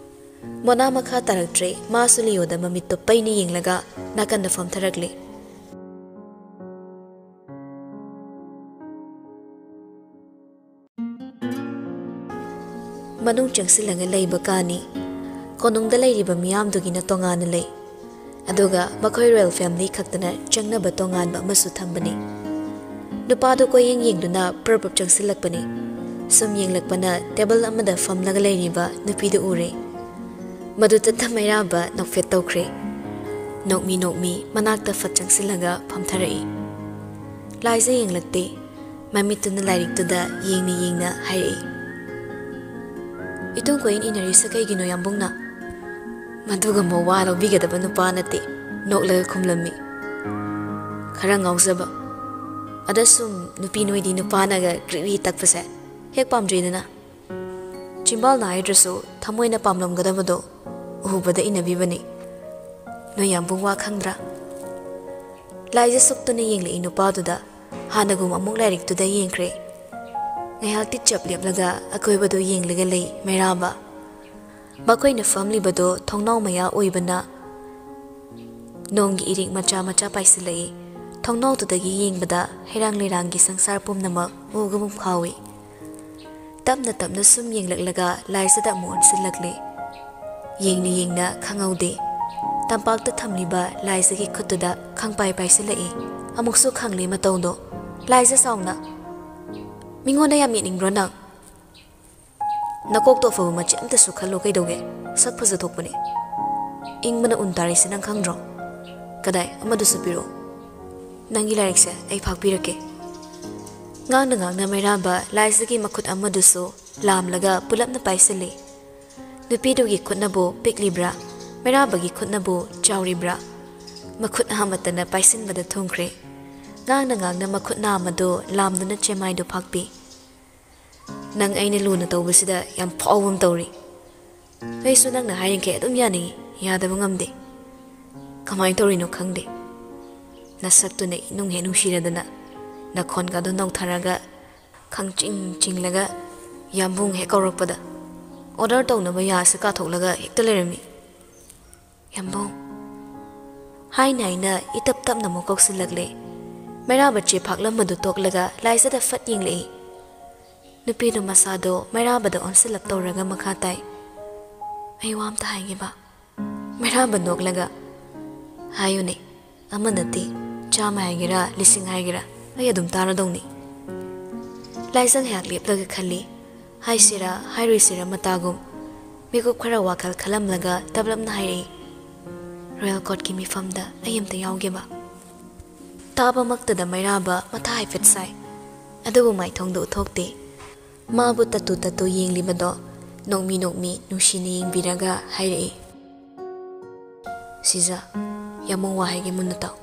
ꯃꯣꯅꯥ ꯃꯈꯥ ꯇꯥꯔꯛꯇ꯭ꯔꯦ꯫ ꯃꯥꯁꯨ ꯂꯤꯌꯣꯗ ꯃꯃꯤꯠꯇꯣ ꯄꯩꯅ ꯌꯦꯡꯂꯒ ꯅꯥꯀꯟꯗ ꯐꯝꯊꯔꯛꯂꯦ꯫ ꯃꯅꯨꯡ ꯆꯪꯁꯤꯜꯂꯒ ꯂꯩꯕ ꯀꯥꯅꯤ꯫ ꯀꯣꯅꯨꯡꯗ ꯂꯩꯔꯤꯕ ꯃꯤꯌꯥꯝꯗꯨꯒꯤꯅ ꯇꯣꯉꯥꯟꯅ ꯂꯩ꯫ ꯑꯗꯨꯒ ꯃꯈꯣꯏ royal family ꯈꯛꯇꯅ ꯆꯪꯅꯕ ꯇꯣꯉꯥꯟꯕ ꯑꯃꯁꯨ ꯊꯝꯕꯅꯤ꯫ ꯅꯨꯄꯥꯗꯨ ꯀꯣꯏꯌꯦꯡ ꯌꯦꯡꯗꯨꯅ ꯄ꯭ꯔꯞ ꯄ꯭ꯔꯞ ꯆꯪꯁꯤꯜꯂꯛꯄꯅꯤ꯫ ꯁꯨꯝ ꯌꯦꯡꯂꯛꯄꯅ table ꯑꯃꯗ ꯐꯝꯂꯒ ꯂꯩꯔꯤꯕ ꯅꯨꯄꯤꯗꯨ ꯎꯔꯦ꯫ ꯃꯗꯨꯗ ꯃꯩꯔꯥꯕ ꯅꯣꯛꯐꯦꯠ ꯇꯧꯈ꯭ꯔꯦ꯫ ꯅꯣꯛꯃꯤ ꯅꯣꯛꯃꯤ ꯃꯅꯥꯛꯇ ꯐꯠ ꯆꯪꯁꯤꯜꯂꯒ ꯐꯝꯊꯔꯛꯏ꯫ ꯂꯥꯏꯖ ꯌꯦꯡꯂꯛꯇꯦ꯫ ꯃꯃꯤꯠꯇꯨꯅ ꯂꯥꯏꯔꯤꯛꯇꯨꯗ ꯌꯦꯡꯅ ꯌꯦꯡꯅ ꯍꯥꯏꯔꯛꯏ, "ꯏꯇꯨꯡ ꯀꯣꯏꯏꯟ ꯏꯟꯅꯔꯤꯁꯦ ꯀꯩꯒꯤꯅꯣ, ꯌꯥꯝꯕꯨꯡꯅ?" "ꯃꯗꯨꯒꯨꯝꯕ ꯋꯥ ꯂꯧꯕꯤꯒꯗꯕ ꯅꯨꯄꯥ ꯅꯠꯇꯦ꯫" ꯅꯣꯛꯂꯒ ꯈꯨꯝꯂꯝꯃꯤ꯫ "ꯈꯔ ꯉꯥꯎꯖꯕ꯫ ꯑꯗ ꯁꯨꯝ ꯅꯨꯄꯤ ꯅꯣꯏꯗꯤ ꯅꯨꯄꯥꯅꯒ ꯒ꯭ꯔꯤꯒ꯭ꯔꯤ ꯇꯛꯄꯁꯦ ꯍꯦꯛ ꯄꯥꯝꯖꯩꯗꯅ꯫ ꯆꯤꯝꯕꯥꯜꯅ ꯍꯥꯏꯗ꯭ꯔꯁꯨ ꯊꯃꯣꯏꯅ ꯄꯥꯝꯂꯝꯒꯗꯕꯗꯣ ꯎꯕꯗ ꯏꯟꯅꯕꯤꯕꯅꯤ꯫ ꯅꯣꯏ ꯌꯥꯝꯕꯨꯡ ꯋꯥ ꯈꯪꯗ꯭ꯔꯥ?" ꯂꯥꯏꯖ ꯁꯨꯛꯇꯨꯅ ꯌꯦꯡꯂꯛꯏ ꯅꯨꯄꯥꯗꯨꯗ꯫ ꯍꯥꯟꯅꯒꯨꯝ ꯑꯃꯨꯛ ꯂꯥꯏꯔꯤꯛꯇꯨꯗ ꯌꯦꯡꯈ꯭ꯔꯦ꯫ ꯉꯥꯏꯍꯥꯛꯇꯤ ꯆꯞ ꯂꯦꯞꯂꯒ ꯑꯀꯣꯏꯕꯗꯨ ꯌꯦꯡꯂꯒ ꯂꯩ ꯃꯩꯔꯥꯕ꯫ ꯃꯈꯣꯏꯅ ꯐꯝꯂꯤꯕꯗꯣ ꯊꯣꯡꯅꯥꯎ ꯃꯌꯥ ꯑꯣꯏꯕꯅ ꯅꯣꯡꯒꯤ ꯏꯔꯤꯛ ꯃꯆꯥ ꯃꯆꯥ ꯄꯥꯏꯁꯤꯜꯂꯛꯏ꯫ ꯊꯣꯡꯅꯥꯎꯗꯨꯗꯒꯤ ꯌꯦꯡꯕꯗ ꯍꯩꯔꯥꯡ ꯂꯩꯔꯥꯡꯒꯤ ꯁꯪꯁꯥꯔ ꯄꯨꯝꯅꯃꯛ ꯎꯕꯒꯨꯝ ꯐꯥꯎꯏ꯫ ꯇꯞꯅ ꯇꯞꯅ ꯁꯨꯝ ꯌꯦꯡꯂꯛꯂꯒ ꯂꯥꯏꯖꯗ ꯑꯃꯨꯛ ꯑꯣꯟꯁꯤꯜꯂꯛꯂꯦ꯫ ꯌꯦꯡꯅ ꯌꯦꯡꯅ ꯈꯪꯍꯧꯗꯦ꯫ ꯇꯝꯄꯥꯛꯇ ꯊꯝꯂꯤꯕ ꯂꯥꯏꯖꯒꯤ ꯈꯨꯠꯇꯨꯗ ꯈꯪꯄꯥꯏ ꯄꯥꯏꯁꯤꯜꯂꯛꯏ꯫ ꯑꯃꯨꯛꯁꯨ ꯈꯪꯂꯦ ꯃꯇꯧꯗꯣ꯫ "ꯂꯥꯏꯖ ꯆꯥꯎꯅ, ꯃꯤꯉꯣꯟꯗ ꯌꯥꯝ ꯌꯦꯠꯅꯤꯡꯕ꯭ꯔꯣ ꯅꯪ? ꯅꯀꯣꯛꯇꯣ ꯑꯐꯕ ꯃꯆꯦꯠ ꯑꯝꯇꯁꯨ ꯈꯜꯂꯣ ꯀꯩꯗꯧꯒꯦ? ꯁꯛ ꯐꯖꯊꯣꯛꯄꯅꯦ꯫ ꯏꯪꯕꯅ ꯎꯟ ꯇꯥꯔꯤꯁꯦ ꯅꯪ ꯈꯪꯗ꯭ꯔꯣ? ꯀꯗꯥꯏ, ꯑꯃꯗꯨꯁꯨ ꯄꯤꯔꯛꯑꯣ꯫ ꯅꯪꯒꯤ ꯂꯥꯏꯔꯤꯛꯁꯦ ꯑꯩ ꯐꯥꯛꯄꯤꯔꯛꯀꯦ꯫" ꯉꯥꯡꯅ ꯉꯥꯡꯅ ꯃꯩꯔꯥꯕ ꯂꯥꯏꯖꯒꯤ ꯃꯈꯨꯠ ꯑꯃꯗꯨꯁꯨ ꯂꯥꯝꯂꯒ ꯄꯨꯂꯞꯅ ꯄꯥꯏꯁꯤꯜꯂꯤ꯫ ꯅꯨꯄꯤꯗꯨꯒꯤ ꯈꯨꯠꯅꯕꯨ ꯄꯤꯛꯂꯤꯕ꯭ꯔꯥ, ꯃꯩꯔꯥꯕꯒꯤ ꯈꯨꯠꯅꯕꯨ ꯆꯥꯎꯔꯤꯕ꯭ꯔꯥ? ꯃꯈꯨꯠ ꯑꯃꯠꯇꯅ ꯄꯥꯏꯁꯤꯟꯕꯗ ꯊꯨꯡꯈ꯭ꯔꯦ꯫ ꯉꯥꯡꯅ ꯉꯥꯡꯅ ꯃꯈꯨꯠ ꯅꯥꯝꯃꯗꯨ ꯂꯥꯝꯗꯨꯅ ꯆꯦꯃꯥꯏꯗꯨ ꯐꯥꯛꯄꯤ꯫ "ꯅꯪ ꯑꯩꯅ ꯂꯨꯅ ꯇꯧꯕꯁꯤꯗ ꯌꯥꯝ ꯐꯥꯎꯕ ꯑꯃ ꯇꯧꯔꯤ꯫ ꯑꯩꯁꯨ ꯅꯪꯅ ꯍꯥꯏꯔꯤꯈꯩ ꯑꯗꯨꯝ ꯌꯥꯅꯤꯡꯏ, ꯌꯥꯗꯕ ꯉꯝꯗꯦ꯫ ꯀꯃꯥꯏꯅ ꯇꯧꯔꯤꯅꯣ ꯈꯪꯗꯦ, ꯅꯁꯛꯇꯨꯅ ꯏꯅꯨꯡ ꯍꯦꯛ ꯅꯨꯡꯁꯤꯔꯗꯅ, ꯅꯈꯣꯟꯒꯗꯣ ꯅꯧꯊꯔꯒ ꯈꯪꯆꯤꯡ ꯆꯤꯡꯂꯒ ꯌꯥꯝꯕꯨꯡ ꯍꯦꯛ ꯀꯧꯔꯛꯄꯗ ꯑꯣꯔꯗꯔ ꯇꯧꯅꯕ ꯌꯥꯁꯦ ꯀꯥꯊꯣꯛꯂꯒ ꯍꯦꯛꯇ ꯂꯩꯔꯝꯃꯤ꯫ "ꯌꯥꯝꯕꯨꯡ" ꯍꯥꯏꯅ ꯍꯥꯏꯅ ꯏꯇꯞ ꯇꯞꯅ ꯑꯃꯨꯛ ꯀꯧꯁꯤꯜꯂꯛꯂꯦ꯫ ꯃꯩꯔꯥꯕ ꯆꯦ ꯐꯥꯛꯂꯝꯕꯗꯨ ꯇꯣꯛꯂꯒ ꯂꯥꯏꯖꯗ ꯐꯠ ꯌꯦꯡꯂꯛꯏ꯫ ꯅꯨꯄꯤꯗꯨ ꯃꯁꯥꯗꯣ ꯃꯩꯔꯥꯕꯗ ꯑꯣꯟꯁꯤꯜꯂꯞ ꯇꯧꯔꯒ ꯃꯈꯥ ꯇꯥꯏ, "ꯑꯩ ꯋꯥ ꯑꯝꯇ ꯍꯥꯏꯒꯦꯕ?" ꯃꯩꯔꯥꯕ ꯅꯣꯛꯂꯒ, "ꯍꯥꯏꯌꯨꯅꯦ, ꯑꯃ ꯅꯠꯇꯦ, ꯆꯥꯝꯃ ꯍꯥꯏꯒꯦꯔꯥ, ꯂꯤꯁꯤꯡ ꯍꯥꯏꯒꯦꯔꯥ, ꯑꯩ ꯑꯗꯨꯝ ꯇꯥꯔꯗꯧꯅꯤ꯫" ꯂꯥꯏꯖ ꯉꯥꯏꯍꯥꯛ ꯂꯦꯞꯂꯒ ꯈꯜꯂꯤ꯫ ꯍꯥꯏꯁꯤꯔꯥ ꯍꯥꯏꯔꯣꯏꯁꯤꯔꯥ ꯃꯇꯥꯒꯨꯝ ꯃꯤꯀꯨꯞ ꯈꯔ ꯋꯥꯈꯜ ꯈꯜꯂꯝꯂꯒ ꯇꯞꯂꯞꯅ ꯍꯥꯏꯔꯛꯏ, "ꯔꯣꯌꯦꯜ ꯀꯣꯔꯠꯀꯤ ꯃꯤꯐꯝꯗ ꯑꯩ ꯑꯃꯇ ꯌꯥꯎꯒꯦꯕ꯫" ꯇꯥꯕꯃꯛꯇꯗ ꯃꯩꯔꯥꯕ ꯃꯊꯥ ꯍꯥꯏꯐꯦꯠ ꯁꯥꯏ, ꯑꯗꯨꯕꯨ ꯃꯥꯏꯊꯣꯡꯗ ꯎꯠꯊꯣꯛꯇꯦ꯫ ꯃꯥꯕꯨ ꯇꯠꯇꯨ ꯇꯠꯇꯨ ꯌꯦꯡꯂꯤꯕꯗꯣ ꯅꯣꯛꯃꯤ ꯅꯣꯛꯃꯤ ꯅꯨꯡꯁꯤꯅ ꯌꯦꯡꯕꯤꯔꯒ ꯍꯥꯏꯔꯛꯏ, "ꯁꯤꯖ, ꯌꯥꯝꯕꯨꯡ ꯋꯥ ꯍꯥꯏꯒꯦ ꯃꯨꯟꯅ ꯇꯥꯎ꯫"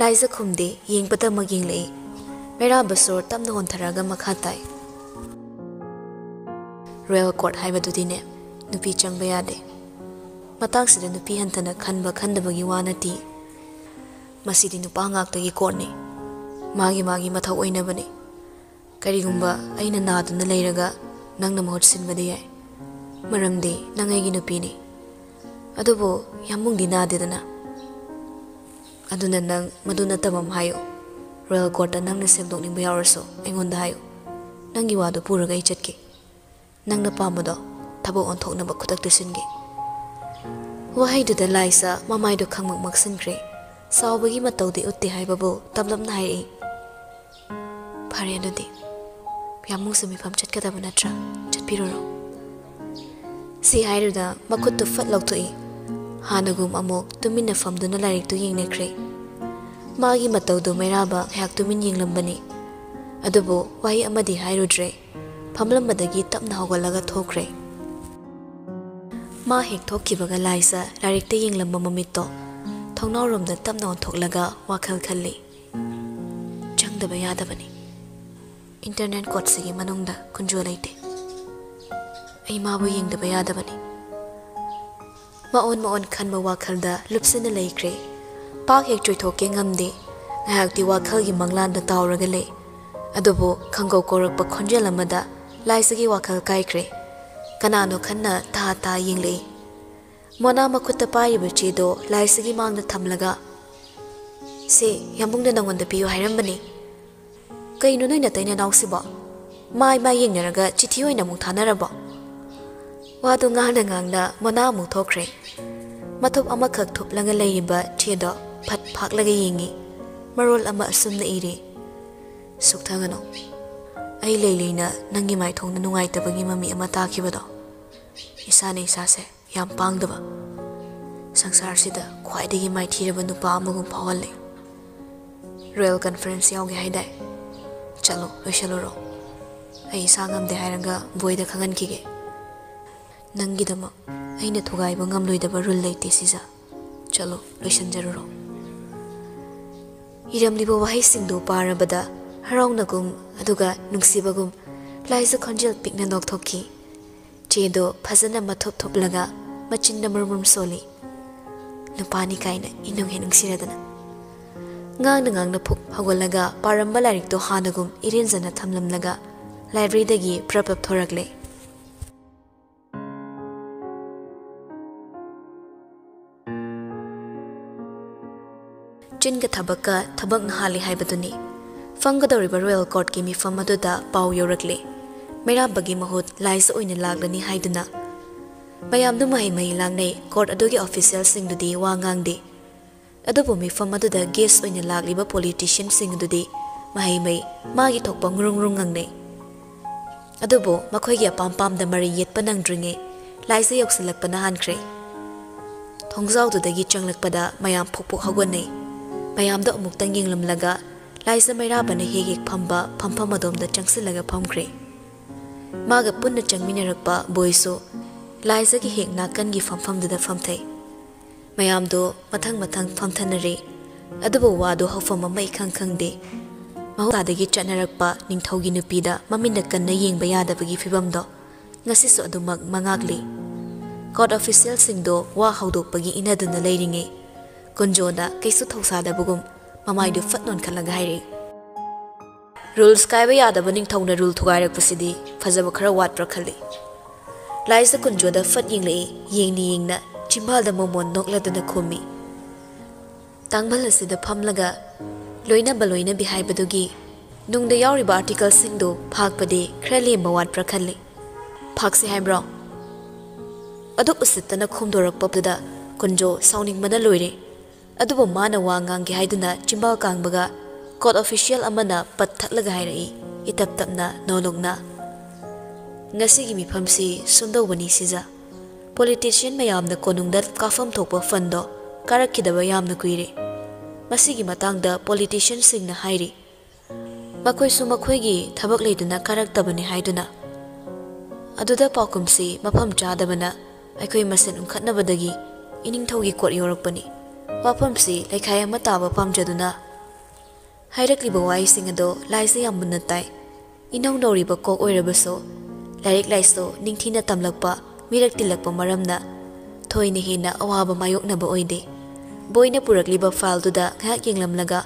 ꯂꯥꯏꯖ ꯈꯨꯝꯗꯦ, ꯌꯦꯡꯕꯇꯃꯛ ꯌꯦꯡꯂꯛꯏ꯫ ꯃꯩꯔꯥꯕ ꯁꯣꯔ ꯇꯞꯅ ꯍꯣꯟꯊꯔꯒ ꯃꯈꯥ ꯇꯥꯏ, "ꯔꯣꯌꯦꯜ ꯀꯣꯔꯠ ꯍꯥꯏꯕꯗꯨꯗꯤꯅꯦ, ꯅꯨꯄꯤ ꯆꯪꯕ ꯌꯥꯗꯦ꯫ ꯃꯇꯥꯡꯁꯤꯗ ꯅꯨꯄꯤ ꯍꯟꯊꯅ ꯈꯟꯕ ꯈꯟꯗꯕꯒꯤ ꯋꯥ ꯅꯠꯇꯦ꯫ ꯃꯁꯤꯗꯤ ꯅꯨꯄꯥ ꯉꯥꯛꯇꯒꯤ ꯀꯣꯔꯠꯅꯤ꯫ ꯃꯥꯒꯤ ꯃꯥꯒꯤ ꯃꯊꯧ ꯑꯣꯏꯅꯕꯅꯤ꯫ ꯀꯔꯤꯒꯨꯝꯕ ꯑꯩꯅ ꯅꯥꯗꯨꯅ ꯂꯩꯔꯒ ꯅꯪꯅ ꯃꯍꯨꯠ ꯁꯤꯟꯕꯗꯤ ꯌꯥꯏ, ꯃꯔꯝꯗꯤ ꯅꯪ ꯑꯩꯒꯤ ꯅꯨꯄꯤꯅꯤ꯫ ꯑꯗꯨꯕꯨ ꯌꯥꯝꯕꯨꯡꯗꯤ ꯅꯥꯗꯦꯗꯅ꯫ ꯑꯗꯨꯅ ꯅꯪ ꯃꯗꯨ ꯅꯠꯇꯕ ꯑꯃ ꯍꯥꯏꯌꯨ꯫ ꯔꯣꯌꯦꯜ ꯀꯣꯔꯠꯇ ꯅꯪꯅ ꯁꯦꯝꯗꯣꯛꯅꯤꯡꯕ ꯌꯥꯎꯔꯁꯨ ꯑꯩꯉꯣꯟꯗ ꯍꯥꯏꯌꯨ꯫ ꯅꯪꯒꯤ ꯋꯥꯗꯨ ꯄꯨꯔꯒ ꯑꯩ ꯆꯠꯀꯦ꯫ ꯅꯪꯅ ꯄꯥꯝꯕꯗꯣ ꯊꯕꯛ ꯑꯣꯟꯊꯣꯛꯅꯕ ꯈꯨꯗꯛꯇ ꯁꯤꯟꯒꯦ꯫" ꯋꯥꯍꯩꯗꯨꯗ ꯂꯥꯏꯖ ꯃꯃꯥꯏꯗꯨ ꯈꯪꯃꯛ ꯃꯛꯁꯤꯟꯈ꯭ꯔꯦ꯫ ꯁꯥꯎꯕꯒꯤ ꯃꯇꯧꯗꯤ ꯎꯠꯇꯦ ꯍꯥꯏꯕꯕꯨ ꯇꯞꯂꯞꯅ ꯍꯥꯏꯔꯛꯏ, "ꯐꯔꯦ ꯑꯗꯨꯗꯤ, ꯌꯥꯝꯕꯨꯡꯁꯨ ꯃꯤꯐꯝ ꯆꯠꯀꯗꯕ ꯅꯠꯇ꯭ꯔꯥ? ꯆꯠꯄꯤꯔꯨꯔꯣ꯫" ꯁꯤ ꯍꯥꯏꯔꯨꯗ ꯃꯈꯨꯠꯇꯨ ꯐꯠ ꯂꯧꯊꯣꯛꯏ꯫ ꯍꯥꯟꯅꯒꯨꯝ ꯑꯃꯨꯛ ꯇꯨꯃꯤꯟꯅ ꯐꯝꯗꯨꯅ ꯂꯥꯏꯔꯤꯛꯇꯨ ꯌꯦꯡꯅꯈ꯭ꯔꯦ꯫ ꯃꯥꯒꯤ ꯃꯇꯧꯗꯨ ꯃꯩꯔꯥꯕ ꯉꯥꯏꯍꯥꯛ ꯇꯨꯃꯤꯟ ꯌꯦꯡꯂꯝꯕꯅꯤ꯫ ꯑꯗꯨꯕꯨ ꯋꯥꯍꯩ ꯑꯃꯗꯤ ꯍꯥꯏꯔꯨꯗ꯭ꯔꯦ꯫ ꯐꯝꯂꯝꯕꯗꯒꯤ ꯇꯞꯅ ꯍꯧꯒꯠꯂꯒ ꯊꯣꯛꯈ꯭ꯔꯦ꯫ ꯃꯥ ꯍꯦꯛ ꯊꯣꯛꯈꯤꯕꯒ ꯂꯥꯏꯖ ꯂꯥꯏꯔꯤꯛꯇ ꯌꯦꯡꯂꯝꯕ ꯃꯃꯤꯠꯇꯣ ꯊꯣꯡꯅꯥꯎꯔꯣꯝꯗ ꯇꯞꯅ ꯑꯣꯟꯊꯣꯛꯂꯒ ꯋꯥꯈꯜ ꯈꯜꯂꯤ꯫ "ꯆꯪꯗꯕ ꯌꯥꯗꯕꯅꯤ꯫ ꯏꯟꯇꯔꯅꯦꯠ ꯀꯣꯔꯠꯁꯤꯒꯤ ꯃꯅꯨꯡꯗ ꯀꯨꯟꯖꯣ ꯂꯩꯇꯦ꯫ ꯑꯩ ꯃꯥꯕꯨ ꯌꯦꯡꯗꯕ ꯌꯥꯗꯕꯅꯤ꯫" ꯃꯑꯣꯟ ꯃꯑꯣꯟ ꯈꯟꯕ ꯋꯥꯈꯜꯗ ꯂꯨꯞꯁꯤꯟꯅ ꯂꯩꯈ꯭ꯔꯦ꯫ ꯄꯥꯛ ꯍꯦꯛ ꯆꯣꯏꯊꯣꯛꯀꯦ ꯉꯝꯗꯦ꯫ ꯉꯥꯏꯍꯥꯛꯇꯤ ꯋꯥꯈꯜꯒꯤ ꯃꯪꯂꯥꯟꯗ ꯇꯥꯎꯔꯒ ꯂꯩ꯫ ꯑꯗꯨꯕꯨ ꯈꯪꯒꯧ ꯀꯧꯔꯛꯄ ꯈꯣꯟꯖꯦꯜ ꯑꯃꯗ ꯂꯥꯏꯖꯒꯤ ꯋꯥꯈꯜ ꯀꯥꯏꯈ꯭ꯔꯦ꯫ ꯀꯅꯥꯅꯣ ꯈꯟꯅ ꯊꯥ ꯊꯥ ꯌꯦꯡꯂꯛꯏ꯫ ꯃꯣꯅꯥ ꯃꯈꯨꯠꯇ ꯄꯥꯏꯔꯤꯕ ꯆꯦꯗꯣ ꯂꯥꯏꯖꯒꯤ ꯃꯥꯡꯗ ꯊꯝꯂꯒ, "ꯁꯦ, ꯌꯥꯝꯕꯨꯡꯅ ꯅꯉꯣꯟꯗ ꯄꯤꯌꯨ ꯍꯥꯏꯔꯝꯕꯅꯤ꯫ ꯀꯩꯅꯣ ꯅꯣꯏ ꯅꯇꯩ ꯅꯅꯥꯎꯁꯤꯕꯣ? ꯃꯥꯏ ꯃꯥꯏ ꯌꯦꯡꯅꯔꯒ ꯆꯤꯊꯤ ꯑꯣꯏꯅ ꯑꯃꯨꯛ ꯊꯥꯅꯔꯕꯣ?" ꯋꯥꯗꯣ ꯉꯥꯡꯅ ꯉꯥꯡꯅ ꯃꯣꯅꯥ ꯑꯃꯨꯛ ꯊꯣꯛꯈ꯭ꯔꯦ꯫ ꯃꯊꯨꯞ ꯑꯃꯈꯛ ꯊꯨꯞꯂꯒ ꯂꯩꯔꯤꯕ ꯆꯦꯗꯣ ꯐꯠ ꯐꯥꯛꯂꯒ ꯌꯦꯡꯉꯤ꯫ ꯃꯔꯣꯜ ꯑꯃ ꯑꯁꯨꯝꯅ ꯏꯔꯤ: "ꯁꯨꯛꯊꯒꯅꯨ꯫ ꯑꯩ ꯂꯩ ꯂꯩꯅ ꯅꯪꯒꯤ ꯃꯥꯏꯊꯣꯡꯗ ꯅꯨꯡꯉꯥꯏꯇꯕꯒꯤ ꯃꯃꯤ ꯑꯃ ꯇꯥꯈꯤꯕꯗꯣ, ꯏꯁꯥꯅ ꯏꯁꯥꯁꯦ ꯌꯥꯝ ꯄꯥꯡꯗꯕ, ꯁꯪꯁꯥꯔꯁꯤꯗ ꯈ꯭ꯋꯥꯏꯗꯒꯤ ꯃꯥꯏꯊꯤꯔꯕ ꯅꯨꯄꯥ ꯑꯃꯒꯨꯝ ꯐꯥꯎꯍꯜꯂꯦ꯫ ꯔꯣꯌꯦꯜ ꯀꯟꯐꯔꯦꯟꯁ ꯌꯥꯎꯒꯦ ꯍꯥꯏꯗꯥꯏ? ꯆꯠꯂꯣ, ꯂꯣꯏꯁꯜꯂꯨꯔꯣ꯫ ꯑꯩ ꯏꯁꯥ ꯉꯝꯗꯦ ꯍꯥꯏꯔꯒ ꯕꯣꯏꯗ ꯈꯪꯍꯟꯈꯤꯒꯦ꯫ ꯅꯪꯒꯤꯗꯃꯛ ꯑꯩꯅ ꯊꯨꯒꯥꯏꯕ ꯉꯝꯂꯣꯏꯗꯕ ꯔꯨꯜ ꯂꯩꯇꯦ ꯁꯤꯖ꯫ ꯆꯠꯂꯣ, ꯂꯣꯏꯁꯤꯟꯖꯔꯨꯔꯣ꯫" ꯏꯔꯝꯂꯤꯕ ꯋꯥꯍꯩꯁꯤꯡꯗꯨ ꯄꯥꯔꯕꯗ ꯍꯔꯥꯎꯅꯒꯨꯝ ꯑꯗꯨꯒ ꯅꯨꯡꯁꯤꯕꯒꯨꯝ ꯂꯥꯏꯖ ꯈꯣꯟꯖꯦꯜ ꯄꯤꯛꯅ ꯅꯣꯛꯊꯣꯛꯈꯤ꯫ ꯆꯦꯗꯣ ꯐꯖꯅ ꯃꯊꯨꯞ ꯊꯨꯞꯂꯒ ꯃꯆꯤꯟꯗ ꯃꯔꯨꯝ ꯃꯔꯨꯝ ꯁꯣꯜꯂꯤ꯫ "ꯅꯨꯄꯥꯅꯤ ꯀꯥꯏꯅ ꯏꯅꯨꯡ ꯍꯦꯛ ꯅꯨꯡꯁꯤꯔꯗꯅ꯫" ꯉꯥꯡꯅ ꯉꯥꯡꯅ ꯐꯨꯛ ꯍꯧꯒꯠꯂꯒ ꯄꯥꯔꯝꯕ ꯂꯥꯏꯔꯤꯛꯇꯣ ꯍꯥꯟꯅꯒꯨꯝ ꯏꯔꯦꯟꯖꯅ ꯊꯝꯂꯝꯂꯒ ꯂꯥꯏꯕ꯭ꯔꯦꯔꯤꯗꯒꯤ ꯄ꯭ꯔꯞ ꯄ꯭ꯔꯞ ꯊꯣꯔꯛꯂꯦ꯫ ꯆꯤꯟꯒ ꯊꯕꯛꯀ ꯊꯕꯛꯅ ꯍꯥꯜꯂꯤ ꯍꯥꯏꯕꯗꯨꯅꯤ꯫ ꯐꯝꯒꯗꯧꯔꯤꯕ ꯔꯣꯌꯦꯜ ꯀꯣꯔꯠꯀꯤ ꯃꯤꯐꯝ ꯑꯗꯨꯗ ꯄꯥꯎ ꯌꯧꯔꯛꯂꯦ꯫ ꯃꯩꯔꯥꯕꯒꯤ ꯃꯍꯨꯠ ꯂꯥꯏꯖ ꯑꯣꯏꯅ ꯂꯥꯛꯂꯅꯤ ꯍꯥꯏꯗꯨꯅ꯫ ꯃꯌꯥꯝꯗꯨ ꯃꯍꯩ ꯃꯍꯩ ꯂꯥꯡꯅꯩ꯫ ꯀꯣꯔꯠ ꯑꯗꯨꯒꯤ ꯑꯣꯐꯤꯁꯤꯌꯦꯜꯁꯤꯡꯗꯨꯗꯤ ꯋꯥ ꯉꯥꯡꯗꯦ꯫ ꯑꯗꯨꯕꯨ ꯃꯤꯐꯝ ꯑꯗꯨꯗ ꯒꯦꯁ ꯑꯣꯏꯅ ꯂꯥꯛꯂꯤꯕ ꯄꯣꯂꯤꯇꯤꯁꯤꯌꯟꯁꯤꯡ ꯑꯗꯨꯗꯤ ꯃꯍꯩ ꯃꯍꯩ ꯃꯥꯒꯤ ꯊꯣꯛꯄ ꯉꯨꯔꯨꯡ ꯉꯨꯔꯨꯡ ꯉꯪꯅꯩ꯫ ꯑꯗꯨꯕꯨ ꯃꯈꯣꯏꯒꯤ ꯑꯄꯥꯝ ꯄꯥꯝꯗ ꯃꯔꯩ ꯌꯦꯠꯄ ꯅꯪꯗ꯭ꯔꯤꯉꯩ ꯂꯥꯏꯖ ꯌꯧꯁꯤꯜꯂꯛꯄꯅ ꯍꯥꯟꯈ꯭ꯔꯦ꯫ ꯊꯣꯡꯖꯥꯎꯗꯨꯗꯒꯤ ꯆꯪꯂꯛꯄꯗ ꯃꯌꯥꯝ ꯐꯨꯛ ꯐꯨꯛ ꯍꯧꯒꯠꯅꯩ꯫ ꯃꯌꯥꯝꯗꯣ ꯑꯃꯨꯛꯇꯪ ꯌꯦꯡꯂꯝꯂꯒ ꯂꯥꯏꯖ ꯃꯩꯔꯥꯕꯅ ꯍꯦꯛ ꯍꯦꯛ ꯐꯝꯕ ꯐꯝꯐꯝ ꯑꯗꯣꯝꯗ ꯆꯪꯁꯤꯜꯂꯒ ꯐꯝꯈ꯭ꯔꯦ꯫ ꯃꯥꯒ ꯄꯨꯟꯅ ꯆꯪꯃꯤꯟꯅꯔꯛꯄ ꯕꯣꯏꯁꯨ ꯂꯥꯏꯖꯒꯤ ꯍꯦꯛ ꯅꯥꯀꯟꯒꯤ ꯐꯝꯐꯝꯗꯨꯗ ꯐꯝꯊꯩ꯫ ꯃꯌꯥꯝꯗꯣ ꯃꯊꯪ ꯃꯊꯪ ꯐꯝꯊꯅꯔꯦ꯫ ꯑꯗꯨꯕꯨ ꯋꯥꯗꯣ ꯍꯧꯐꯝ ꯑꯃ ꯏꯈꯪ ꯈꯪꯗꯦ꯫ ꯃꯍꯧꯁꯥꯗꯒꯤ ꯆꯠꯅꯔꯛꯄ ꯅꯤꯡꯊꯧꯒꯤ ꯅꯨꯄꯤꯗ ꯃꯃꯤꯠꯅ ꯀꯟꯅ ꯌꯦꯡꯕ ꯌꯥꯗꯕꯒꯤ ꯐꯤꯕꯝꯗꯣ ꯉꯁꯤꯁꯨ ꯑꯗꯨꯃꯛ ꯃꯉꯥꯛꯂꯤ꯫ ꯀꯣꯔꯠ ꯑꯣꯐꯤꯁꯤꯌꯦꯜꯁꯤꯡꯗꯣ ꯋꯥ ꯍꯧꯗꯣꯛꯄꯒꯤ ꯏꯟꯅꯗꯨꯅ ꯂꯩꯔꯤꯉꯩ, ꯀꯨꯟꯖꯣꯅ ꯀꯩꯁꯨ ꯊꯧꯁꯥꯗꯕꯒꯨꯝ ꯃꯃꯥꯏꯗꯨ ꯐꯠ ꯅꯣꯟꯈꯠꯂꯒ ꯍꯥꯏꯔꯛꯏ, "ꯔꯨꯜꯁ ꯀꯥꯏꯕ ꯌꯥꯗꯕ ꯅꯤꯡꯊꯧꯅ ꯔꯨꯜ ꯊꯨꯒꯥꯏꯔꯛꯄꯁꯤꯗꯤ ꯐꯖꯕ ꯈꯔ ꯋꯥꯠꯄ꯭ꯔꯥ ꯈꯜꯂꯤ꯫" ꯂꯥꯏꯖ ꯀꯨꯟꯖꯣꯗ ꯐꯠ ꯌꯦꯡꯂꯛꯏ, ꯌꯦꯡꯅ ꯌꯦꯡꯅ ꯆꯤꯝꯕꯥꯜꯗ ꯃꯣꯃꯣꯟ ꯅꯣꯛꯂꯗꯨꯅ ꯈꯨꯝꯃꯤ, "ꯇꯥꯡꯃꯜ ꯑꯁꯤꯗ ꯐꯝꯂꯒ ꯂꯣꯏꯅꯕ ꯂꯣꯏꯅꯕꯤ ꯍꯥꯏꯕꯗꯨꯒꯤ ꯅꯨꯡꯗ ꯌꯥꯎꯔꯤꯕ ꯑꯥꯔꯇꯤꯀꯜꯁꯤꯡꯗꯨ ꯐꯥꯛꯄꯗꯤ ꯈꯔ ꯂꯦꯝꯕ ꯋꯥꯠꯄ꯭ꯔꯥ ꯈꯜꯂꯤ꯫ ꯐꯥꯛꯁꯤ ꯍꯥꯏꯕ꯭ꯔꯣ?" ꯑꯗꯨꯛ ꯎꯁꯤꯠꯇꯅ ꯈꯣꯝꯗꯣꯔꯛꯄꯗꯨꯗ ꯀꯨꯟꯖꯣ ꯁꯥꯎꯅꯤꯡꯕꯅ ꯂꯣꯏꯔꯦ꯫ ꯑꯗꯨꯕꯨ ꯃꯥꯅ ꯋꯥ ꯉꯥꯡꯒꯦ ꯍꯥꯏꯗꯨꯅ ꯆꯤꯝꯕꯥꯜ ꯀꯥꯡꯕꯒ ꯀꯣꯔꯠ ꯑꯣꯐꯤꯁꯤꯌꯦꯜ ꯑꯃꯅ ꯄꯠ ꯊꯠꯂꯒ ꯍꯥꯏꯔꯛꯏ, ꯏꯇꯞ ꯇꯞꯅ ꯅꯣꯂꯨꯛꯅ, "ꯉꯁꯤꯒꯤ ꯃꯤꯐꯝꯁꯤ ꯁꯨꯝꯗꯧꯕꯅꯤ ꯁꯤꯖ꯫ ꯄꯣꯂꯤꯇꯤꯁꯤꯌꯟ ꯃꯌꯥꯝꯅ ꯀꯣꯅꯨꯡꯗ ꯀꯥꯐꯝ ꯊꯣꯛꯄ ꯐꯟꯗꯣ ꯀꯥꯔꯛꯈꯤꯗꯕ ꯌꯥꯝꯅ ꯀꯨꯏꯔꯦ꯫ ꯃꯁꯤꯒꯤ ꯃꯇꯥꯡꯗ ꯄꯣꯂꯤꯇꯤꯁꯤꯌꯟꯁꯤꯡꯅ ꯍꯥꯏꯔꯤ, ꯃꯈꯣꯏꯁꯨ ꯃꯈꯣꯏꯒꯤ ꯊꯕꯛ ꯂꯩꯗꯨꯅ ꯀꯥꯔꯛꯇꯕꯅꯤ ꯍꯥꯏꯗꯨꯅ꯫ ꯑꯗꯨꯗ ꯄꯥꯎꯈꯨꯝꯁꯤ ꯃꯐꯝ ꯆꯥꯗꯕꯅ ꯑꯩꯈꯣꯏ ꯃꯁꯦꯟ ꯎꯪꯈꯠꯅꯕꯗꯒꯤ ꯏꯅꯤꯡꯊꯧꯒꯤ ꯀꯣꯔꯠ ꯌꯧꯔꯛꯄꯅꯤ꯫ ꯋꯥꯐꯝꯁꯤ ꯂꯩꯈꯥꯏ ꯑꯃ ꯇꯥꯕ ꯄꯥꯝꯖꯗꯨꯅ" ꯍꯥꯏꯔꯛꯂꯤꯕ ꯋꯥꯍꯩꯁꯤꯡ ꯑꯗꯣ ꯂꯥꯏꯖ ꯌꯥꯝ ꯃꯨꯟꯅ ꯇꯥꯏ꯫ ꯏꯅꯧ ꯅꯧꯔꯤꯕ ꯀꯣꯛ ꯑꯣꯏꯔꯕꯁꯨ ꯂꯥꯏꯔꯤꯛ ꯂꯥꯏꯁꯨ ꯅꯤꯡꯊꯤꯅ ꯇꯝꯂꯛꯄ, ꯃꯤꯔꯛ ꯇꯤꯜꯂꯛꯄ ꯃꯔꯝꯅ ꯊꯣꯏꯅ ꯍꯦꯟꯅ ꯑꯋꯥꯕ ꯃꯥꯌꯣꯛꯅꯕ ꯑꯣꯏꯗꯦ꯫ ꯕꯣꯏꯅ ꯄꯨꯔꯛꯂꯤꯕ ꯐꯥꯏꯜꯗꯨꯗ ꯉꯥꯏꯍꯥꯛ ꯌꯦꯡꯂꯝꯂꯒ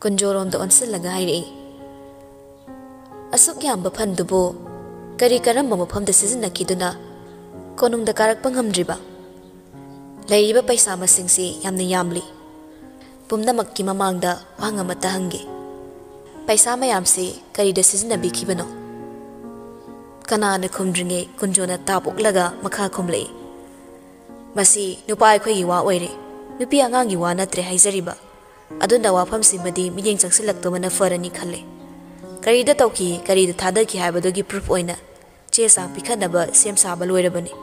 ꯀꯨꯟꯖꯣꯔꯣꯝꯗ ꯑꯣꯟꯁꯤꯜꯂꯒ ꯍꯥꯏꯔꯛꯏ, "ꯑꯁꯨꯛ ꯌꯥꯝꯕ ꯐꯟꯗꯨꯕꯨ ꯀꯔꯤ ꯀꯔꯝꯕ ꯃꯐꯝꯗ ꯁꯤꯖꯤꯟꯅꯈꯤꯗꯨꯅ ꯀꯣꯅꯨꯡꯗ ꯀꯥꯔꯛꯄ ꯉꯝꯗ꯭ꯔꯤꯕ? ꯂꯩꯔꯤꯕ ꯄꯩꯁꯥ ꯃꯁꯤꯡꯁꯤ ꯌꯥꯝꯅ ꯌꯥꯝꯂꯤ꯫ ꯄꯨꯝꯅꯃꯛꯀꯤ ꯃꯃꯥꯡꯗ ꯋꯥꯍꯪ ꯑꯃꯠꯇ ꯍꯪꯒꯦ꯫ ꯄꯩꯁꯥ ꯃꯌꯥꯝꯁꯤ ꯀꯔꯤꯗ ꯁꯤꯖꯤꯟꯅꯕꯤꯈꯤꯕꯅꯣ?" ꯀꯅꯥꯅ ꯈꯨꯝꯗ꯭ꯔꯤꯉꯩ ꯀꯨꯟꯖꯣꯅ ꯇꯥꯞ ꯑꯣꯛꯂꯒ ꯃꯈꯥ ꯈꯨꯝꯂꯛꯏ, "ꯃꯁꯤ ꯅꯨꯄꯥ ꯑꯩꯈꯣꯏꯒꯤ ꯋꯥ ꯑꯣꯏꯔꯦ, ꯅꯨꯄꯤ ꯑꯉꯥꯡꯒꯤ ꯋꯥ ꯅꯠꯇ꯭ꯔꯦ ꯍꯥꯏꯖꯔꯤꯕ꯫ ꯑꯗꯨꯅ ꯋꯥꯐꯝꯁꯤꯃꯗꯤ ꯃꯤꯠꯌꯦꯡ ꯆꯪꯁꯤꯜꯂꯛꯇꯕꯅ ꯐꯔꯅꯤ ꯈꯜꯂꯦ꯫ ꯀꯔꯤꯗ ꯇꯧꯈꯤ, ꯀꯔꯤꯗ ꯊꯥꯗꯈꯤ ꯍꯥꯏꯕꯗꯨꯒꯤ ꯄ꯭ꯔꯨꯐ ꯑꯣꯏꯅ ꯆꯦ ꯆꯥꯡ ꯄꯤꯈꯠꯅꯕ ꯁꯦꯝ ꯁꯥꯕ ꯂꯣꯏꯔꯕꯅꯤ꯫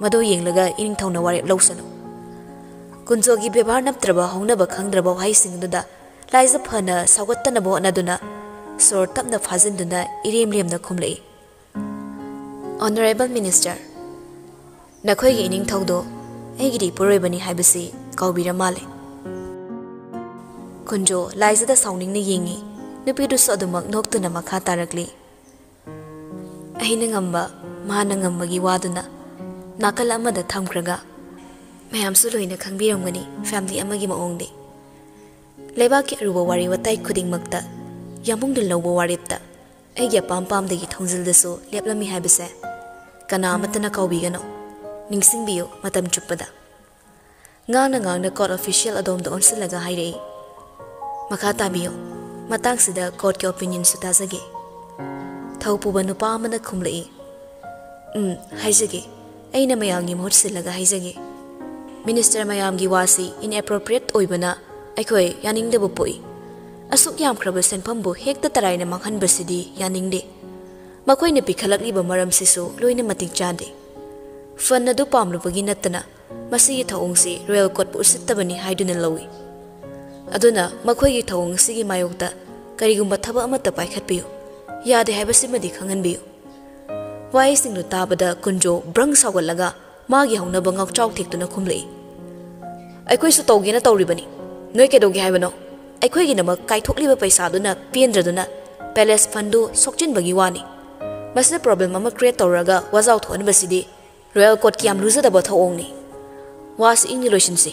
ꯃꯗꯨ ꯌꯦꯡꯂꯒ ꯏꯅꯤꯡꯊꯧꯅ ꯋꯥꯔꯦꯞ ꯂꯧꯁꯅꯨ꯫" ꯀꯨꯟꯖꯣꯒꯤ ꯕꯦꯕꯥꯔ ꯅꯞꯇ꯭ꯔꯕ, ꯍꯧꯅꯕ ꯈꯪꯗ꯭ꯔꯕ ꯋꯥꯍꯩꯁꯤꯡꯗꯨꯗ ꯂꯥꯏꯖ ꯐꯅ ꯁꯧꯒꯠꯇꯅꯕ ꯍꯣꯠꯅꯗꯨꯅ ꯁꯣꯔ ꯇꯞꯅ ꯐꯥꯖꯤꯟꯗꯨꯅ ꯏꯔꯦꯝ ꯂꯦꯝꯅ ꯈꯨꯝꯂꯛꯏ, "ꯑꯣꯅꯔꯦꯕꯜ ꯃꯤꯅꯤꯁꯇꯔ, ꯅꯈꯣꯏꯒꯤ ꯏꯅꯤꯡꯊꯧꯗꯣ ꯑꯩꯒꯤꯗꯤ ꯏꯄꯨꯔꯣꯏꯕꯅꯤ ꯍꯥꯏꯕꯁꯤ ꯀꯥꯎꯕꯤꯔ ꯃꯥꯜꯂꯦ꯫" ꯀꯨꯟꯖꯣ ꯂꯥꯏꯖꯗ ꯁꯥꯎꯅꯤꯡꯅ ꯌꯦꯡꯉꯤ꯫ ꯅꯨꯄꯤꯗꯨꯁꯨ ꯑꯗꯨꯃꯛ ꯅꯣꯛꯇꯨꯅ ꯃꯈꯥ ꯇꯥꯔꯛꯂꯤ, "ꯑꯩꯅ ꯉꯝꯕ, ꯃꯥꯅ ꯉꯝꯕꯒꯤ ꯋꯥꯗꯨꯅ ꯅꯥꯀꯜ ꯑꯃꯗ ꯊꯝꯈ꯭ꯔꯒ, ꯃꯌꯥꯝꯁꯨ ꯂꯣꯏꯅ ꯈꯪꯕꯤꯔꯝꯒꯅꯤ ꯐꯦꯃꯤꯂꯤ ꯑꯃꯒꯤ ꯃꯑꯣꯡꯗꯤ꯫ ꯂꯩꯕꯥꯛꯀꯤ ꯑꯔꯨꯕ ꯋꯥꯔꯤ ꯋꯥꯇꯥꯏ ꯈꯨꯗꯤꯡꯃꯛꯇ ꯌꯥꯝꯕꯨꯡꯗꯨ ꯂꯧꯕ ꯋꯥꯔꯦꯞꯇ ꯑꯩꯒꯤ ꯑꯄꯥꯝ ꯄꯥꯝꯗꯒꯤ ꯊꯣꯡꯖꯤꯜꯗꯁꯨ ꯂꯦꯞꯂꯝꯃꯤ ꯍꯥꯏꯕꯁꯦ ꯀꯅꯥ ꯑꯃꯠꯇꯅ ꯀꯥꯎꯕꯤꯒꯅꯨ꯫ ꯅꯤꯡꯁꯤꯡꯕꯤꯌꯨ ꯃꯇꯝ ꯆꯨꯞꯄꯗ꯫ ꯉꯥꯡꯅ ꯉꯥꯡꯅ ꯀꯣꯔꯠ ꯑꯣꯐꯤꯁꯤꯌꯦꯜ ꯑꯗꯣꯝꯗ ꯑꯣꯟꯁꯤꯜꯂꯒ ꯍꯥꯏꯔꯛꯏ, "ꯃꯈꯥ ꯇꯥꯕꯤꯌꯨ, ꯃꯇꯥꯡꯁꯤꯗ ꯀꯣꯔꯠꯀꯤ ꯑꯣꯄꯤꯅꯤꯌꯟꯁꯨ ꯇꯥꯖꯒꯦ"꯫ ꯊꯧ ꯄꯨꯕ ꯅꯨꯄꯥ ꯑꯃꯅ ꯈꯨꯝꯂꯛꯏ, "ꯎꯝ, ꯍꯥꯏꯖꯒꯦ꯫ ꯑꯩꯅ ꯃꯌꯥꯝꯒꯤ ꯃꯍꯨꯠ ꯁꯤꯜꯂꯒ ꯍꯥꯏꯖꯒꯦ꯫ ꯃꯤꯅꯤꯁꯇꯔ ꯃꯌꯥꯝꯒꯤ ꯋꯥꯁꯤ ꯏꯟꯑꯦꯄ꯭ꯔꯣꯄ꯭ꯔꯤꯌꯦꯠ ꯑꯣꯏꯕꯅ ꯑꯩꯈꯣꯏ ꯌꯥꯅꯤꯡꯗꯕ ꯄꯣꯛꯏ꯫ ꯑꯁꯨꯛ ꯌꯥꯝꯈ꯭ꯔꯕ ꯁꯦꯟꯐꯝꯕꯨ ꯍꯦꯛꯇ ꯇꯔꯥꯏꯅ ꯃꯥꯡꯍꯟꯕꯁꯤꯗꯤ ꯌꯥꯅꯤꯡꯗꯦ꯫ ꯃꯈꯣꯏꯅ ꯄꯤꯈꯠꯂꯛꯂꯤꯕ ꯃꯔꯝꯁꯤꯁꯨ ꯂꯣꯏꯅ ꯃꯇꯤꯛ ꯆꯥꯗꯦ꯫ ꯐꯟ ꯑꯗꯨ ꯄꯥꯝꯂꯨꯕꯒꯤ ꯅꯠꯇꯅ ꯃꯁꯤꯒꯤ ꯊꯧꯑꯣꯡꯁꯤ ꯔꯣꯌꯦꯜ ꯀꯣꯔꯠꯄꯨ ꯎꯁꯤꯠꯇꯕꯅꯤ ꯍꯥꯏꯗꯨꯅ ꯂꯧꯏ꯫ ꯑꯗꯨꯅ ꯃꯈꯣꯏꯒꯤ ꯊꯧꯑꯣꯡ ꯑꯁꯤꯒꯤ ꯃꯥꯌꯣꯛꯇ ꯀꯔꯤꯒꯨꯝꯕ ꯊꯕꯛ ꯑꯃꯠꯇ ꯄꯥꯏꯈꯠꯄꯤꯌꯨ꯫ ꯌꯥꯗꯦ ꯍꯥꯏꯕꯁꯤꯃꯗꯤ ꯈꯪꯍꯟꯕꯤꯌꯨ"꯫ ꯋꯥꯍꯩꯁꯤꯡꯗꯨ ꯇꯥꯕꯗ ꯀꯨꯟꯖꯣ ꯕ꯭ꯔꯪ ꯁꯥꯎꯒꯠꯂꯒ ꯃꯥꯒꯤ ꯍꯧꯅꯕ ꯉꯥꯎꯆꯥꯎ ꯊꯦꯛꯇꯨꯅ ꯈꯨꯝꯂꯛꯏ, "ꯑꯩꯈꯣꯏꯁꯨ ꯇꯧꯒꯦꯅ ꯇꯧꯔꯤꯕꯅꯤ꯫ ꯅꯣꯏ ꯀꯩꯗꯧꯒꯦ ꯍꯥꯏꯕꯅꯣ? ꯑꯩꯈꯣꯏꯒꯤꯗꯃꯛ ꯀꯥꯏꯊꯣꯛꯂꯤꯕ ꯄꯩꯁꯥꯗꯨꯅ ꯄꯦꯟꯗ꯭ꯔꯗꯨꯅ ꯄꯦꯂꯦꯁ ꯐꯟꯗꯨ ꯁꯣꯛꯆꯤꯟꯕꯒꯤ ꯋꯥꯅꯤ꯫ ꯃꯁꯤꯗ ꯄ꯭ꯔꯣꯕ꯭ꯂꯦꯝ ꯑꯃ ꯀ꯭ꯔꯤꯌꯦꯠ ꯇꯧꯔꯒ ꯋꯥꯖꯥꯎ ꯊꯣꯛꯍꯟꯕꯁꯤꯗꯤ ꯔꯣꯌꯦꯜ ꯀꯣꯔꯠꯀꯤ ꯌꯥꯝ ꯂꯨꯖꯗꯕ ꯊꯧꯑꯣꯡꯅꯤ꯫ ꯋꯥꯁꯤ ꯏꯪꯅ ꯂꯣꯏꯁꯤꯟꯁꯤ,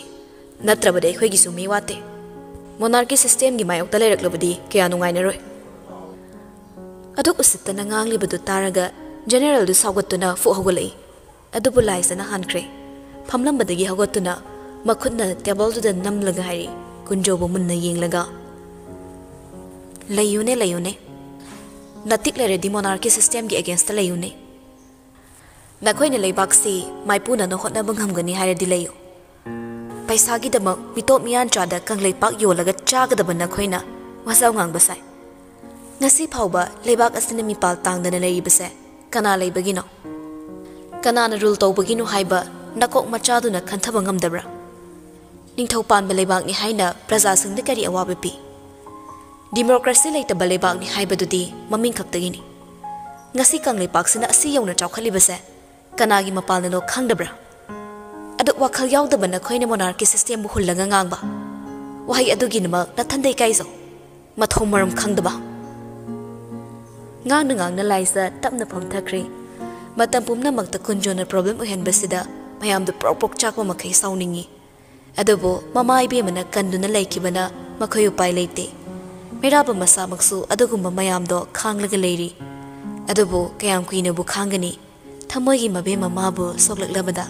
ꯅꯠꯇ꯭ꯔꯕꯗꯤ ꯑꯩꯈꯣꯏꯒꯤꯁꯨ ꯃꯤ ꯋꯥꯠꯇꯦ꯫ ꯃꯣꯅꯥꯔꯀꯤ ꯁꯤꯁꯇꯦꯝꯒꯤ ꯃꯥꯌꯣꯛꯇ ꯂꯩꯔꯛꯂꯕꯗꯤ ꯀꯌꯥ ꯅꯨꯡꯉꯥꯏꯅꯔꯣꯏ"꯫ ꯑꯗꯨꯛ ꯎꯁꯤꯠꯇꯅ ꯉꯥꯡꯂꯤꯕꯗꯨ ꯇꯥꯔꯒ ꯖꯦꯅꯦꯔꯦꯜꯗꯨ ꯁꯥꯎꯒꯠꯇꯨꯅ ꯐꯨꯛ ꯍꯧꯒꯠꯂꯛꯏ꯫ ꯑꯗꯨꯕꯨ ꯂꯥꯏꯖꯅ ꯍꯟꯈ꯭ꯔꯦ꯫ ꯐꯝꯂꯝꯕꯗꯒꯤ ꯍꯧꯒꯠꯇꯨꯅ ꯃꯈꯨꯠꯅ ꯇꯦꯕꯜꯗꯨꯗ ꯅꯝꯂꯒ ꯍꯥꯏꯔꯤ, ꯀꯨꯟꯖꯧꯕ ꯃꯨꯟꯅ ꯌꯦꯡꯂꯒ, "ꯂꯩꯌꯨꯅꯦ, ꯂꯩꯌꯨꯅꯦ꯫ ꯅꯇꯤꯛ ꯂꯩꯔꯗꯤ ꯃꯣꯅꯥꯔꯀꯤ ꯁꯤꯁꯇꯦꯝꯒꯤ ꯑꯦꯒꯦꯟꯁꯇ ꯂꯩꯌꯨꯅꯦ꯫ ꯅꯈꯣꯏꯅ ꯂꯩꯕꯥꯛꯁꯤ ꯃꯥꯏꯄꯨꯅꯅ ꯍꯣꯠꯅꯕ ꯉꯝꯒꯅꯤ ꯍꯥꯏꯔꯗꯤ ꯂꯩꯌꯨ꯫ ꯄꯩꯁꯥꯒꯤꯗꯃꯛ ꯃꯤꯇꯣꯞ ꯃꯤꯌꯥꯟꯆꯥꯗ ꯀꯪꯂꯩꯄꯥꯛ ꯌꯣꯜꯂꯒ ꯆꯥꯒꯗꯕ ꯅꯈꯣꯏꯅ ꯋꯥꯖꯥꯎ ꯉꯥꯡꯕ ꯁꯥꯏ꯫ ꯉꯁꯤ ꯐꯥꯎꯕ ꯂꯩꯕꯥꯛ ꯑꯁꯤꯅ ꯃꯤꯄꯥꯜ ꯇꯥꯡꯗꯅ ꯂꯩꯔꯤꯕꯁꯦ ꯀꯅꯥ ꯂꯩꯕꯒꯤꯅꯣ? ꯀꯅꯥꯅ ꯔꯨꯜ ꯇꯧꯕꯒꯤꯅꯣ ꯍꯥꯏꯕ ꯅꯀꯣꯛ ꯃꯆꯥꯗꯨꯅ ꯈꯟꯊꯕ ꯉꯝꯗꯕ꯭ꯔꯥ? ꯅꯤꯡꯊꯧ ꯄꯥꯟꯕ ꯂꯩꯕꯥꯛꯅꯤ ꯍꯥꯏꯅ ꯄ꯭ꯔꯖꯥꯁꯤꯡꯗ ꯀꯔꯤ ꯑꯋꯥꯕ ꯄꯤ? ꯗꯤꯃꯣꯀ꯭ꯔꯦꯁꯤ ꯂꯩꯇꯕ ꯂꯩꯕꯥꯛꯅꯤ ꯍꯥꯏꯕꯗꯨꯗꯤ ꯃꯃꯤꯡ ꯈꯛꯇꯒꯤꯅꯤ꯫ ꯉꯁꯤ ꯀꯪꯂꯩꯄꯥꯛꯁꯤꯅ ꯑꯁꯤ ꯌꯧꯅ ꯆꯥꯎꯈꯠꯂꯤꯕꯁꯦ ꯀꯅꯥꯒꯤ ꯃꯄꯥꯜꯅꯅꯣ ꯈꯪꯗꯕ꯭ꯔꯥ? ꯑꯗꯨ ꯋꯥꯈꯜ ꯌꯥꯎꯗꯕ ꯅꯈꯣꯏꯅ ꯃꯣꯅꯥꯔꯀꯤ ꯁꯤꯁꯇꯦꯝꯕꯨ ꯍꯨꯜꯂꯒ ꯉꯥꯡꯕ ꯋꯥꯍꯩ ꯑꯗꯨꯒꯤꯗꯃꯛ ꯅꯊꯟꯗ ꯏꯀꯥꯏꯖꯧ꯫ ꯃꯊꯣꯡ ꯃꯔꯝ ꯈꯪꯗꯕ꯫ ꯉꯥꯡꯅ ꯉꯥꯡꯅ ꯂꯥꯏꯖ ꯇꯞꯅ ꯐꯝꯊꯈ꯭ꯔꯦ꯫ ꯃꯇꯝ ꯄꯨꯝꯅꯃꯛꯇ ꯀꯨꯟꯖꯣꯅ ꯄ꯭ꯔꯣꯕ꯭ꯂꯦꯝ ꯑꯣꯏꯍꯟꯕꯁꯤꯗ ꯃꯌꯥꯝꯗꯨ ꯄ꯭ꯔꯣꯛ ꯄ꯭ꯔꯣꯛ ꯆꯥꯛꯄ ꯃꯈꯩ ꯁꯥꯎꯅꯤꯡꯏ꯫ ꯑꯗꯨꯕꯨ ꯃꯃꯥ ꯏꯕꯦꯝꯃꯅ ꯀꯟꯗꯨꯅ ꯂꯩꯈꯤꯕꯅ ꯃꯈꯣꯏ ꯎꯄꯥꯏ ꯂꯩꯇꯦ꯫ ꯃꯩꯔꯥꯕ ꯃꯁꯥꯃꯛꯁꯨ ꯑꯗꯨꯒꯨꯝꯕ ꯃꯌꯥꯝꯗꯣ ꯈꯥꯡꯂꯒ ꯂꯩꯔꯤ꯫ ꯑꯗꯨꯕꯨ ꯀꯌꯥꯝ ꯀꯨꯏꯅꯕꯨ ꯈꯥꯡꯒꯅꯤ? ꯊꯃꯣꯏꯒꯤ ꯃꯕꯦꯝꯃ ꯃꯥꯕꯨ ꯁꯣꯛꯂꯛꯂꯕꯗ꯫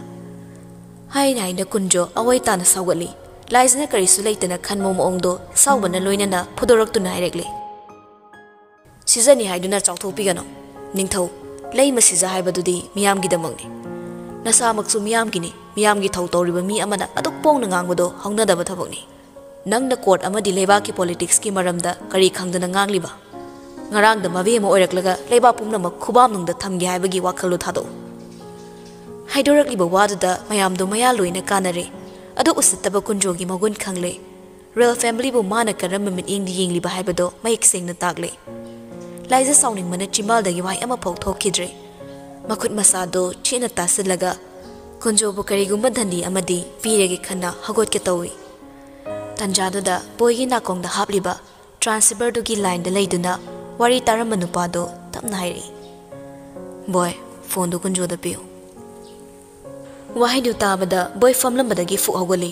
ꯍꯥꯏꯅ ꯍꯥꯏꯅ ꯀꯨꯟꯖꯣ ꯑꯋꯥꯏ ꯇꯥꯅ ꯁꯥꯎꯒꯠꯂꯤ꯫ ꯂꯥꯏꯖꯅ ꯀꯔꯤꯁꯨ ꯂꯩꯇꯅ ꯈꯟꯕ ꯃꯑꯣꯡꯗꯣ ꯁꯥꯎꯕꯅ ꯂꯣꯏꯅꯅ ꯐꯨꯗꯣꯔꯛꯇꯨꯅ ꯍꯥꯏꯔꯛꯂꯤ꯫ ꯁꯤꯖꯅꯤ ꯍꯥꯏꯗꯨꯅ ꯆꯥꯎꯊꯣꯛꯄꯤꯒꯅꯨ꯫ ꯅꯤꯡꯊꯧ, ꯂꯩꯃ ꯁꯤꯖ ꯍꯥꯏꯕꯗꯨꯗꯤ ꯃꯤꯌꯥꯝꯒꯤꯗꯃꯛꯅꯤ꯫ ꯅꯁꯥꯃꯛꯁꯨ ꯃꯤꯌꯥꯝꯒꯤꯅꯤ꯫ ꯃꯤꯌꯥꯝꯒꯤ ꯊꯧ ꯇꯧꯔꯤꯕ ꯃꯤ ꯑꯃꯅ ꯑꯗꯨꯛ ꯄꯣꯡꯅ ꯉꯥꯡꯕꯗꯣ ꯍꯧꯅꯗꯕ ꯊꯕꯛꯅꯤ꯫ ꯅꯪꯅ ꯀꯣꯔꯠ ꯑꯃꯗꯤ ꯂꯩꯕꯥꯛꯀꯤ ꯄꯣꯂꯤꯇꯤꯛꯁꯀꯤ ꯃꯔꯝꯗ ꯀꯔꯤ ꯈꯪꯗꯅ ꯉꯥꯡꯂꯤꯕ? ꯉꯔꯥꯡꯗ ꯃꯕꯦ ꯑꯃ ꯑꯣꯏꯔꯛꯂꯒ ꯂꯩꯕꯥꯛ ꯄꯨꯝꯅꯃꯛ ꯈꯨꯕꯥꯝꯅꯨꯡꯗ ꯊꯝꯒꯦ ꯍꯥꯏꯕꯒꯤ ꯋꯥꯈꯜꯂꯣ ꯊꯥꯗꯣꯛꯎ꯫ ꯍꯥꯏꯗꯣꯔꯛꯂꯤꯕ ꯋꯥꯗꯨꯗ ꯃꯌꯥꯝꯗꯣ ꯃꯌꯥ ꯂꯣꯏꯅ ꯀꯥꯟꯅꯔꯦ꯫ ꯑꯗꯨ ꯎꯁꯤꯠꯇꯕ ꯀꯨꯟꯖꯣꯒꯤ ꯃꯒꯨꯟ ꯈꯪꯂꯦ꯫ ꯔꯣꯌꯦꯜ ꯐꯦꯃꯤꯂꯤꯕꯨ ꯃꯥꯅ ꯀꯔꯝꯕ ꯃꯤꯠꯌꯦꯡꯗ ꯌꯦꯡꯂꯤꯕ ꯍꯥꯏꯕꯗꯣ ꯃꯌꯦꯛ ꯁꯦꯡꯅ ꯇꯥꯛꯂꯦ꯫ ꯂꯥꯏꯖ ꯁꯥꯎꯅꯤꯡꯕꯅ ꯆꯤꯝꯕꯥꯜꯗꯒꯤ ꯋꯥꯍꯩ ꯑꯃꯐꯥꯎ ꯊꯣꯛꯈꯤꯗ꯭ꯔꯦ꯫ ꯃꯈꯨꯠ ꯃꯁꯥꯗꯣ ꯆꯦꯠꯅ ꯇꯥꯁꯤꯜꯂꯒ ꯀꯨꯟꯖꯣꯕꯨ ꯀꯔꯤꯒꯨꯝꯕ ꯗꯟꯗꯤ ꯑꯃꯗꯤ ꯄꯤꯔꯒꯦ ꯈꯟꯅ ꯍꯧꯒꯠꯀꯦ ꯇꯧꯏ꯫ ꯇꯟꯖꯥꯗꯨꯗ ꯕꯣꯏꯒꯤ ꯅꯥꯀꯣꯡꯗ ꯍꯥꯞꯂꯤꯕ ꯇ꯭ꯔꯥꯟꯁꯤꯕꯔꯗꯨꯒꯤ ꯂꯥꯏꯟꯗ ꯂꯩꯗꯨꯅ ꯋꯥꯔꯤ ꯇꯥꯔꯝꯕ ꯅꯨꯄꯥꯗꯣ ꯇꯞꯅ ꯍꯥꯏꯔꯛꯏ, "ꯕꯣꯏ, ꯐꯣꯟꯗꯨ ꯀꯨꯟꯖꯣꯗ ꯄꯤꯌꯨ꯫" ꯋꯥꯍꯩꯗꯨ ꯇꯥꯕꯗ ꯕꯣꯏ ꯐꯝꯂꯝꯕꯗꯒꯤ ꯐꯨꯛ ꯍꯧꯒꯠꯂꯤ꯫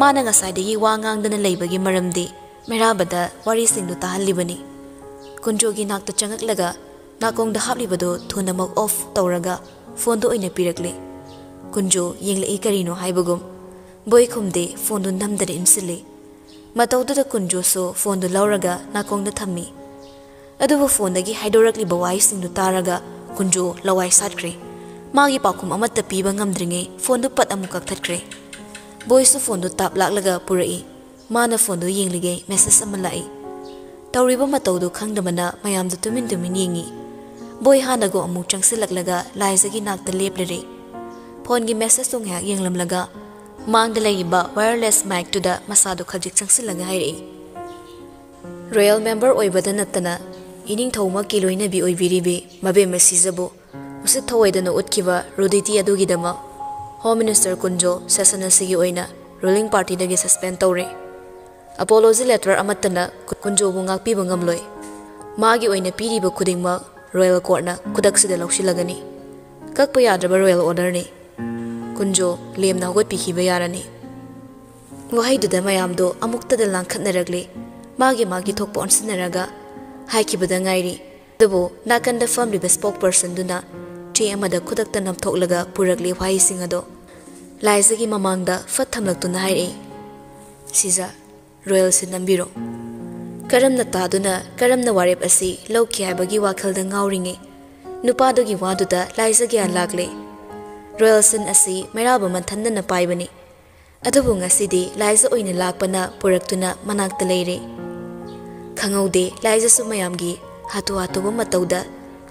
ꯃꯥꯅ ꯉꯁꯥꯏꯗꯒꯤ ꯋꯥ ꯉꯥꯡꯗꯅ ꯂꯩꯕꯒꯤ ꯃꯔꯝꯗꯤ ꯃꯩꯔꯥꯕꯗ ꯋꯥꯔꯤꯁꯤꯡꯗꯨ ꯇꯥꯍꯜꯂꯤꯕꯅꯤ꯫ ꯀꯨꯟꯖꯣꯒꯤ ꯅꯥꯛꯇ ꯆꯪꯉꯛꯂꯒ ꯅꯥꯀꯣꯡꯗ ꯍꯥꯞꯂꯤꯕꯗꯨ ꯊꯨꯅꯃꯛ ꯑꯣꯐ ꯇꯧꯔꯒ ꯐꯣꯟꯗꯨ ꯑꯣꯏꯅ ꯄꯤꯔꯛꯂꯦ꯫ ꯀꯨꯟꯖꯣ ꯌꯦꯡꯂꯛꯏ ꯀꯔꯤꯅꯣ ꯍꯥꯏꯕꯒꯨꯝ꯫ ꯕꯣꯏ ꯈꯨꯝꯗꯦ, ꯐꯣꯟꯗꯨ ꯅꯝꯗꯅ ꯏꯟꯁꯤꯜꯂꯤ꯫ ꯃꯇꯧꯗꯨꯗ ꯀꯨꯟꯖꯣꯁꯨ ꯐꯣꯟꯗꯨ ꯂꯧꯔꯒ ꯅꯥꯀꯣꯡꯗ ꯊꯝꯃꯤ꯫ ꯑꯗꯨꯕꯨ ꯐꯣꯟꯗꯒꯤ ꯍꯥꯏꯗꯣꯔꯛꯂꯤꯕ ꯋꯥꯍꯩꯁꯤꯡꯗꯨ ꯇꯥꯔꯒ ꯀꯨꯟꯖꯣ ꯂꯋꯥꯏ ꯁꯥꯠꯈ꯭ꯔꯦ꯫ ꯃꯥꯒꯤ ꯄꯥꯎꯈꯨꯝ ꯑꯃꯠꯇ ꯄꯤꯕ ꯉꯝꯗ꯭ꯔꯤꯉꯩ ꯐꯣꯟꯗꯨ ꯄꯠ ꯑꯃꯨꯛ ꯀꯛꯊꯠꯈ꯭ꯔꯦ꯫ ꯕꯣꯏꯁꯨ ꯐꯣꯟꯗꯨ ꯇꯥꯞ ꯂꯥꯛꯂꯒ ꯄꯨꯔꯛꯏ꯫ ꯃꯥꯅ ꯐꯣꯟꯗꯨ ꯌꯦꯡꯂꯤꯉꯩ ꯃꯦꯁꯦꯖ ꯑꯃ ꯂꯥꯛꯏ꯫ ꯇꯧꯔꯤꯕ ꯃꯇꯧꯗꯨ ꯈꯪꯗꯕꯅ ꯃꯌꯥꯝꯗꯨ ꯇꯨꯃꯤꯟ ꯇꯨꯃꯤꯟ ꯌꯦꯡꯉꯤ꯫ ꯕꯣꯏ ꯍꯥꯟꯅꯒꯨꯝ ꯑꯃꯨꯛ ꯆꯪꯁꯤꯜꯂꯛꯂꯒ ꯂꯥꯏꯖꯒꯤ ꯅꯥꯛꯇ ꯂꯦꯞꯂꯔꯦ꯫ ꯐꯣꯟꯒꯤ ꯃꯦꯁꯦꯖꯇꯨ ꯉꯥꯏꯍꯥꯛ ꯌꯦꯡꯂꯝꯂꯒ ꯃꯥꯡꯗ ꯂꯩꯔꯤꯕ ꯋꯥꯌꯔꯂꯦꯁ ꯃꯥꯏꯛꯇꯨꯗ ꯃꯁꯥꯗꯨ ꯈꯖꯤꯛ ꯆꯪꯁꯤꯜꯂꯒ ꯍꯥꯏꯔꯛꯏ, "ꯔꯣꯌꯦꯜ ꯃꯦꯝꯕꯔ ꯑꯣꯏꯕꯗ ꯅꯠꯇꯅ ꯏꯅꯤꯡꯊꯧꯃꯛꯀꯤ ꯂꯣꯏꯅꯕꯤ ꯑꯣꯏꯕꯤꯔꯤꯕꯤ ꯃꯕꯦꯝꯃ ꯁꯤꯖꯕꯨ ꯎꯁꯤꯠ ꯊꯑꯣꯏꯗꯅ ꯎꯠꯈꯤꯕ ꯔꯨꯗꯤꯇꯤ ꯑꯗꯨꯒꯤꯗꯃꯛ ꯍꯣꯝ ꯃꯤꯅꯤꯁꯇꯔ ꯀꯨꯟꯖꯣ ꯁꯦꯁꯟ ꯑꯁꯤꯒꯤ ꯑꯣꯏꯅ ꯔꯨꯂꯤꯡ ꯄꯥꯔꯇꯤꯗꯒꯤ ꯁꯁꯄꯦꯟ ꯇꯧꯔꯦ꯫ ꯑꯄꯣꯂꯣꯖꯤ ꯂꯦꯇꯔ ꯑꯃꯠꯇꯅ ꯀꯨꯟꯖꯣꯕꯨ ꯉꯥꯛꯄꯤꯕ ꯉꯝꯂꯣꯏ꯫ ꯃꯥꯒꯤ ꯑꯣꯏꯅ ꯄꯤꯔꯤꯕ ꯈꯨꯗꯤꯡꯃꯛ ꯔꯣꯌꯦꯜ ꯀꯣꯔꯠꯅ ꯈꯨꯗꯛꯁꯤꯗ ꯂꯧꯁꯤꯜꯂꯒꯅꯤ꯫" ꯀꯛꯄ ꯌꯥꯗ꯭ꯔꯕ ꯔꯣꯌꯦꯜ ꯑꯣꯔꯗꯔꯅꯤ꯫ ꯀꯨꯟꯖꯣ ꯂꯦꯝꯅ ꯍꯧꯒꯠꯄꯤꯈꯤꯕ ꯌꯥꯔꯅꯤ꯫ ꯋꯥꯍꯩꯗꯨꯗ ꯃꯌꯥꯝꯗꯣ ꯑꯃꯨꯛꯇꯗ ꯂꯥꯡꯈꯠꯅꯔꯛꯂꯦ꯫ ꯃꯥꯒꯤ ꯃꯥꯒꯤ ꯊꯣꯛꯄ ꯑꯣꯟꯁꯤꯟꯅꯔꯒ ꯍꯥꯏꯈꯤꯕꯗ ꯉꯥꯏꯔꯤ꯫ ꯑꯗꯨꯕꯨ ꯅꯥꯀꯟꯗ ꯐꯝꯂꯤꯕ ꯁ꯭ꯄꯣꯛ ꯄꯔꯁꯟꯗꯨꯅ ꯆꯦ ꯑꯃꯗ ꯈꯨꯗꯛꯇ ꯅꯝꯊꯣꯛꯂꯒ ꯄꯨꯔꯛꯂꯤ ꯋꯥꯍꯩꯁꯤꯡ ꯑꯗꯣ꯫ ꯂꯥꯏꯖꯒꯤ ꯃꯃꯥꯡꯗ ꯐꯠ ꯊꯝꯂꯛꯇꯨꯅ ꯍꯥꯏꯔꯛꯏ, "ꯁꯤꯖ, ꯔꯣꯌꯦꯜꯁꯦ ꯅꯝꯕꯤꯔꯣ"꯫ ꯀꯔꯝꯅ ꯇꯥꯗꯨꯅ ꯀꯔꯝꯅ ꯋꯥꯔꯦꯞ ꯑꯁꯤ ꯂꯧꯈꯤ ꯍꯥꯏꯕꯒꯤ ꯋꯥꯈꯜꯗ ꯉꯥꯎꯔꯤꯉꯩ, ꯅꯨꯄꯥꯗꯨꯒꯤ ꯋꯥꯗꯨꯗ ꯂꯥꯏꯖ ꯒ꯭ꯌꯥꯟ ꯂꯥꯛꯂꯦ꯫ ꯔꯣꯌꯦꯜꯁꯟ ꯑꯁꯤ ꯃꯩꯔꯥꯕ ꯃꯟꯊꯟꯗꯅ ꯄꯥꯏꯕꯅꯤ꯫ ꯑꯗꯨꯕꯨ ꯉꯁꯤꯗꯤ ꯂꯥꯏꯖ ꯑꯣꯏꯅ ꯂꯥꯛꯄꯅ ꯄꯨꯔꯛꯇꯨꯅ ꯃꯅꯥꯛꯇ ꯂꯩꯔꯦ꯫ ꯈꯪꯍꯧꯗꯦ, ꯂꯥꯏꯖꯁꯨ ꯃꯌꯥꯝꯒꯤ ꯍꯥꯊꯨ ꯍꯥꯊꯨꯕ ꯃꯇꯧꯗ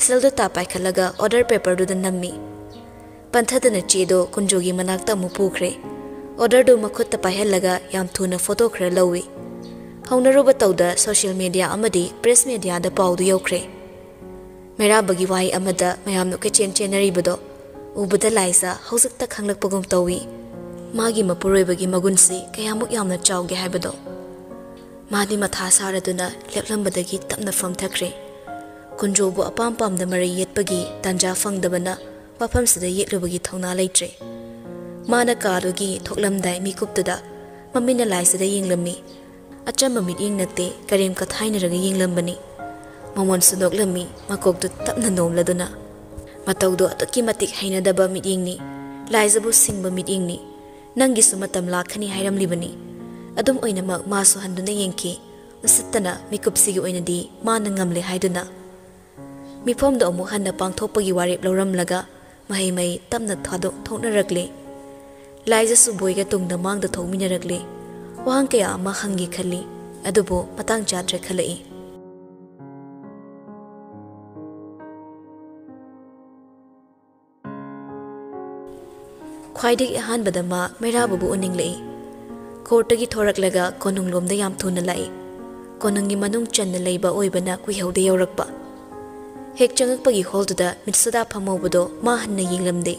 ꯁꯦꯜꯗꯨ ꯇꯥ ꯄꯥꯏꯈꯠꯂꯒ ꯑꯣꯔꯗꯔ ꯄꯦꯄꯔꯗꯨꯗ ꯅꯝꯃꯤ꯫ ꯄꯟꯊꯗꯅ ꯆꯦꯗꯣ ꯀꯨꯟꯖꯣꯒꯤ ꯃꯅꯥꯛꯇ ꯑꯃꯨꯛ ꯄꯨꯈ꯭ꯔꯦ꯫ ꯑꯣꯔꯗꯔꯗꯨ ꯃꯈꯨꯠꯇ ꯄꯥꯏꯍꯜꯂꯒ ꯌꯥꯝ ꯊꯨꯅ ꯐꯣꯇꯣ ꯈꯔ ꯂꯧꯏ꯫ ꯍꯧꯅꯔꯨꯕ ꯇꯧꯗ ꯁꯣꯁꯤꯌꯦꯜ ꯃꯦꯗꯤꯌꯥ ꯑꯃꯗꯤ ꯄ꯭ꯔꯦꯁ ꯃꯦꯗꯤꯌꯥꯗ ꯄꯥꯎꯗꯨ ꯌꯧꯈ꯭ꯔꯦ꯫ ꯃꯩꯔꯥꯕꯒꯤ ꯋꯥꯍꯩ ꯑꯃꯗ ꯃꯌꯥꯝꯅ ꯀꯣꯏꯆꯦꯟ ꯆꯦꯟꯅꯔꯤꯕꯗꯣ ꯎꯕꯗ ꯂꯥꯏꯖ ꯍꯧꯖꯤꯛꯇ ꯈꯪꯂꯛꯄꯒꯨꯝ ꯇꯧꯏ꯫ ꯃꯥꯒꯤ ꯃꯄꯨꯔꯣꯏꯕꯒꯤ ꯃꯒꯨꯟꯁꯤ ꯀꯌꯥꯃꯨꯛ ꯌꯥꯝꯅ ꯆꯥꯎꯒꯦ ꯍꯥꯏꯕꯗꯣ꯫ ꯃꯥꯗꯤ ꯃꯊꯥ ꯁꯥꯔꯗꯨꯅ ꯂꯦꯞꯂꯝꯕꯗꯒꯤ ꯇꯞꯅ ꯐꯝꯊꯈ꯭ꯔꯦ꯫ ꯀꯨꯟꯖꯣꯕꯨ ꯑꯄꯥꯝ ꯄꯥꯝꯗ ꯃꯔꯩ ꯌꯦꯠꯄꯒꯤ ꯇꯥꯟꯖꯥ ꯐꯪꯗꯕꯅ ꯃꯐꯝꯁꯤꯗ ꯌꯦꯠꯂꯨꯕꯒꯤ ꯊꯧꯅꯥ ꯂꯩꯇ꯭ꯔꯦ꯫ ꯃꯥꯅ ꯀꯥꯗꯨꯒꯤ ꯊꯣꯛꯂꯝꯗꯥꯏ ꯃꯤꯀꯨꯞꯇꯨꯗ ꯃꯃꯤꯠꯅ ꯂꯥꯏꯖꯗ ꯌꯦꯡꯂꯝꯃꯤ꯫ ꯑꯆꯝꯕ ꯃꯤꯠꯌꯦꯡ ꯅꯠꯇꯦ, ꯀꯔꯦꯝ ꯀꯊꯥꯏꯅꯔꯒ ꯌꯦꯡꯂꯝꯕꯅꯤ꯫ ꯃꯃꯣꯟꯁꯨ ꯅꯣꯛꯂꯝꯃꯤ, ꯃꯀꯣꯛꯇꯨ ꯇꯞꯅ ꯅꯣꯝꯂꯗꯨꯅ꯫ ꯃꯇꯧꯗꯨ ꯑꯗꯨꯛꯀꯤ ꯃꯇꯤꯛ ꯍꯩꯅꯗꯕ ꯃꯤꯠꯌꯦꯡꯅꯤ꯫ ꯂꯥꯏꯖꯕꯨ ꯁꯤꯡꯕ ꯃꯤꯠꯌꯦꯡꯅꯤ꯫ "ꯅꯪꯒꯤꯁꯨ ꯃꯇꯝ ꯂꯥꯛꯀꯅꯤ" ꯍꯥꯏꯔꯝꯂꯤꯕꯅꯤ꯫ ꯑꯗꯨꯝ ꯑꯣꯏꯅꯃꯛ ꯃꯥꯁꯨ ꯍꯟꯗꯨꯅ ꯌꯦꯡꯈꯤ꯫ ꯎꯁꯤꯠꯇꯅ ꯃꯤꯀꯨꯞꯁꯤꯒꯤ ꯑꯣꯏꯅꯗꯤ ꯃꯥꯅ ꯉꯝꯂꯦ ꯍꯥꯏꯗꯨꯅ꯫ ꯃꯤꯐꯝꯗꯣ ꯑꯃꯨꯛ ꯍꯟꯅ ꯄꯥꯡꯊꯣꯛꯄꯒꯤ ꯋꯥꯔꯦꯞ ꯂꯧꯔꯝꯂꯒ ꯃꯍꯩ ꯃꯍꯩ ꯇꯞꯅ ꯊꯥꯗꯣꯛ ꯊꯣꯛꯅꯔꯛꯂꯦ꯫ ꯂꯥꯏꯖꯁꯨ ꯕꯣꯏꯒ ꯇꯨꯡꯗ ꯃꯥꯡꯗ ꯊꯣꯛꯃꯤꯟꯅꯔꯛꯂꯦ꯫ ꯋꯥꯍꯪ ꯀꯌꯥ ꯑꯃ ꯍꯪꯒꯦ ꯈꯜꯂꯤ, ꯑꯗꯨꯕꯨ ꯃꯇꯥꯡ ꯆꯥꯗ꯭ꯔꯦ ꯈꯜꯂꯛꯏ꯫ ꯈ꯭ꯋꯥꯏꯗꯒꯤ ꯑꯍꯥꯟꯕꯗ ꯃꯥ ꯃꯩꯔꯥꯕꯕꯨ ꯎꯅꯤꯡꯂꯛꯏ꯫ ꯀꯣꯔꯠꯇꯒꯤ ꯊꯣꯔꯛꯂꯒ ꯀꯣꯅꯨꯡꯂꯣꯝꯗ ꯌꯥꯝ ꯊꯨꯅ ꯂꯥꯛꯏ꯫ ꯀꯣꯅꯨꯡꯒꯤ ꯃꯅꯨꯡ ꯆꯟꯅ ꯂꯩꯕ ꯑꯣꯏꯕꯅ ꯀꯨꯏꯍꯧꯗ ꯌꯧꯔꯛꯄ꯫ ꯍꯦꯛ ꯆꯪꯉꯛꯄꯒꯤ ꯍꯣꯜꯗꯨꯗ ꯃꯤꯠꯁꯨꯗꯥ ꯐꯝꯍꯧꯕꯗꯣ ꯃꯥ ꯍꯟꯅ ꯌꯦꯡꯂꯝꯗꯦ꯫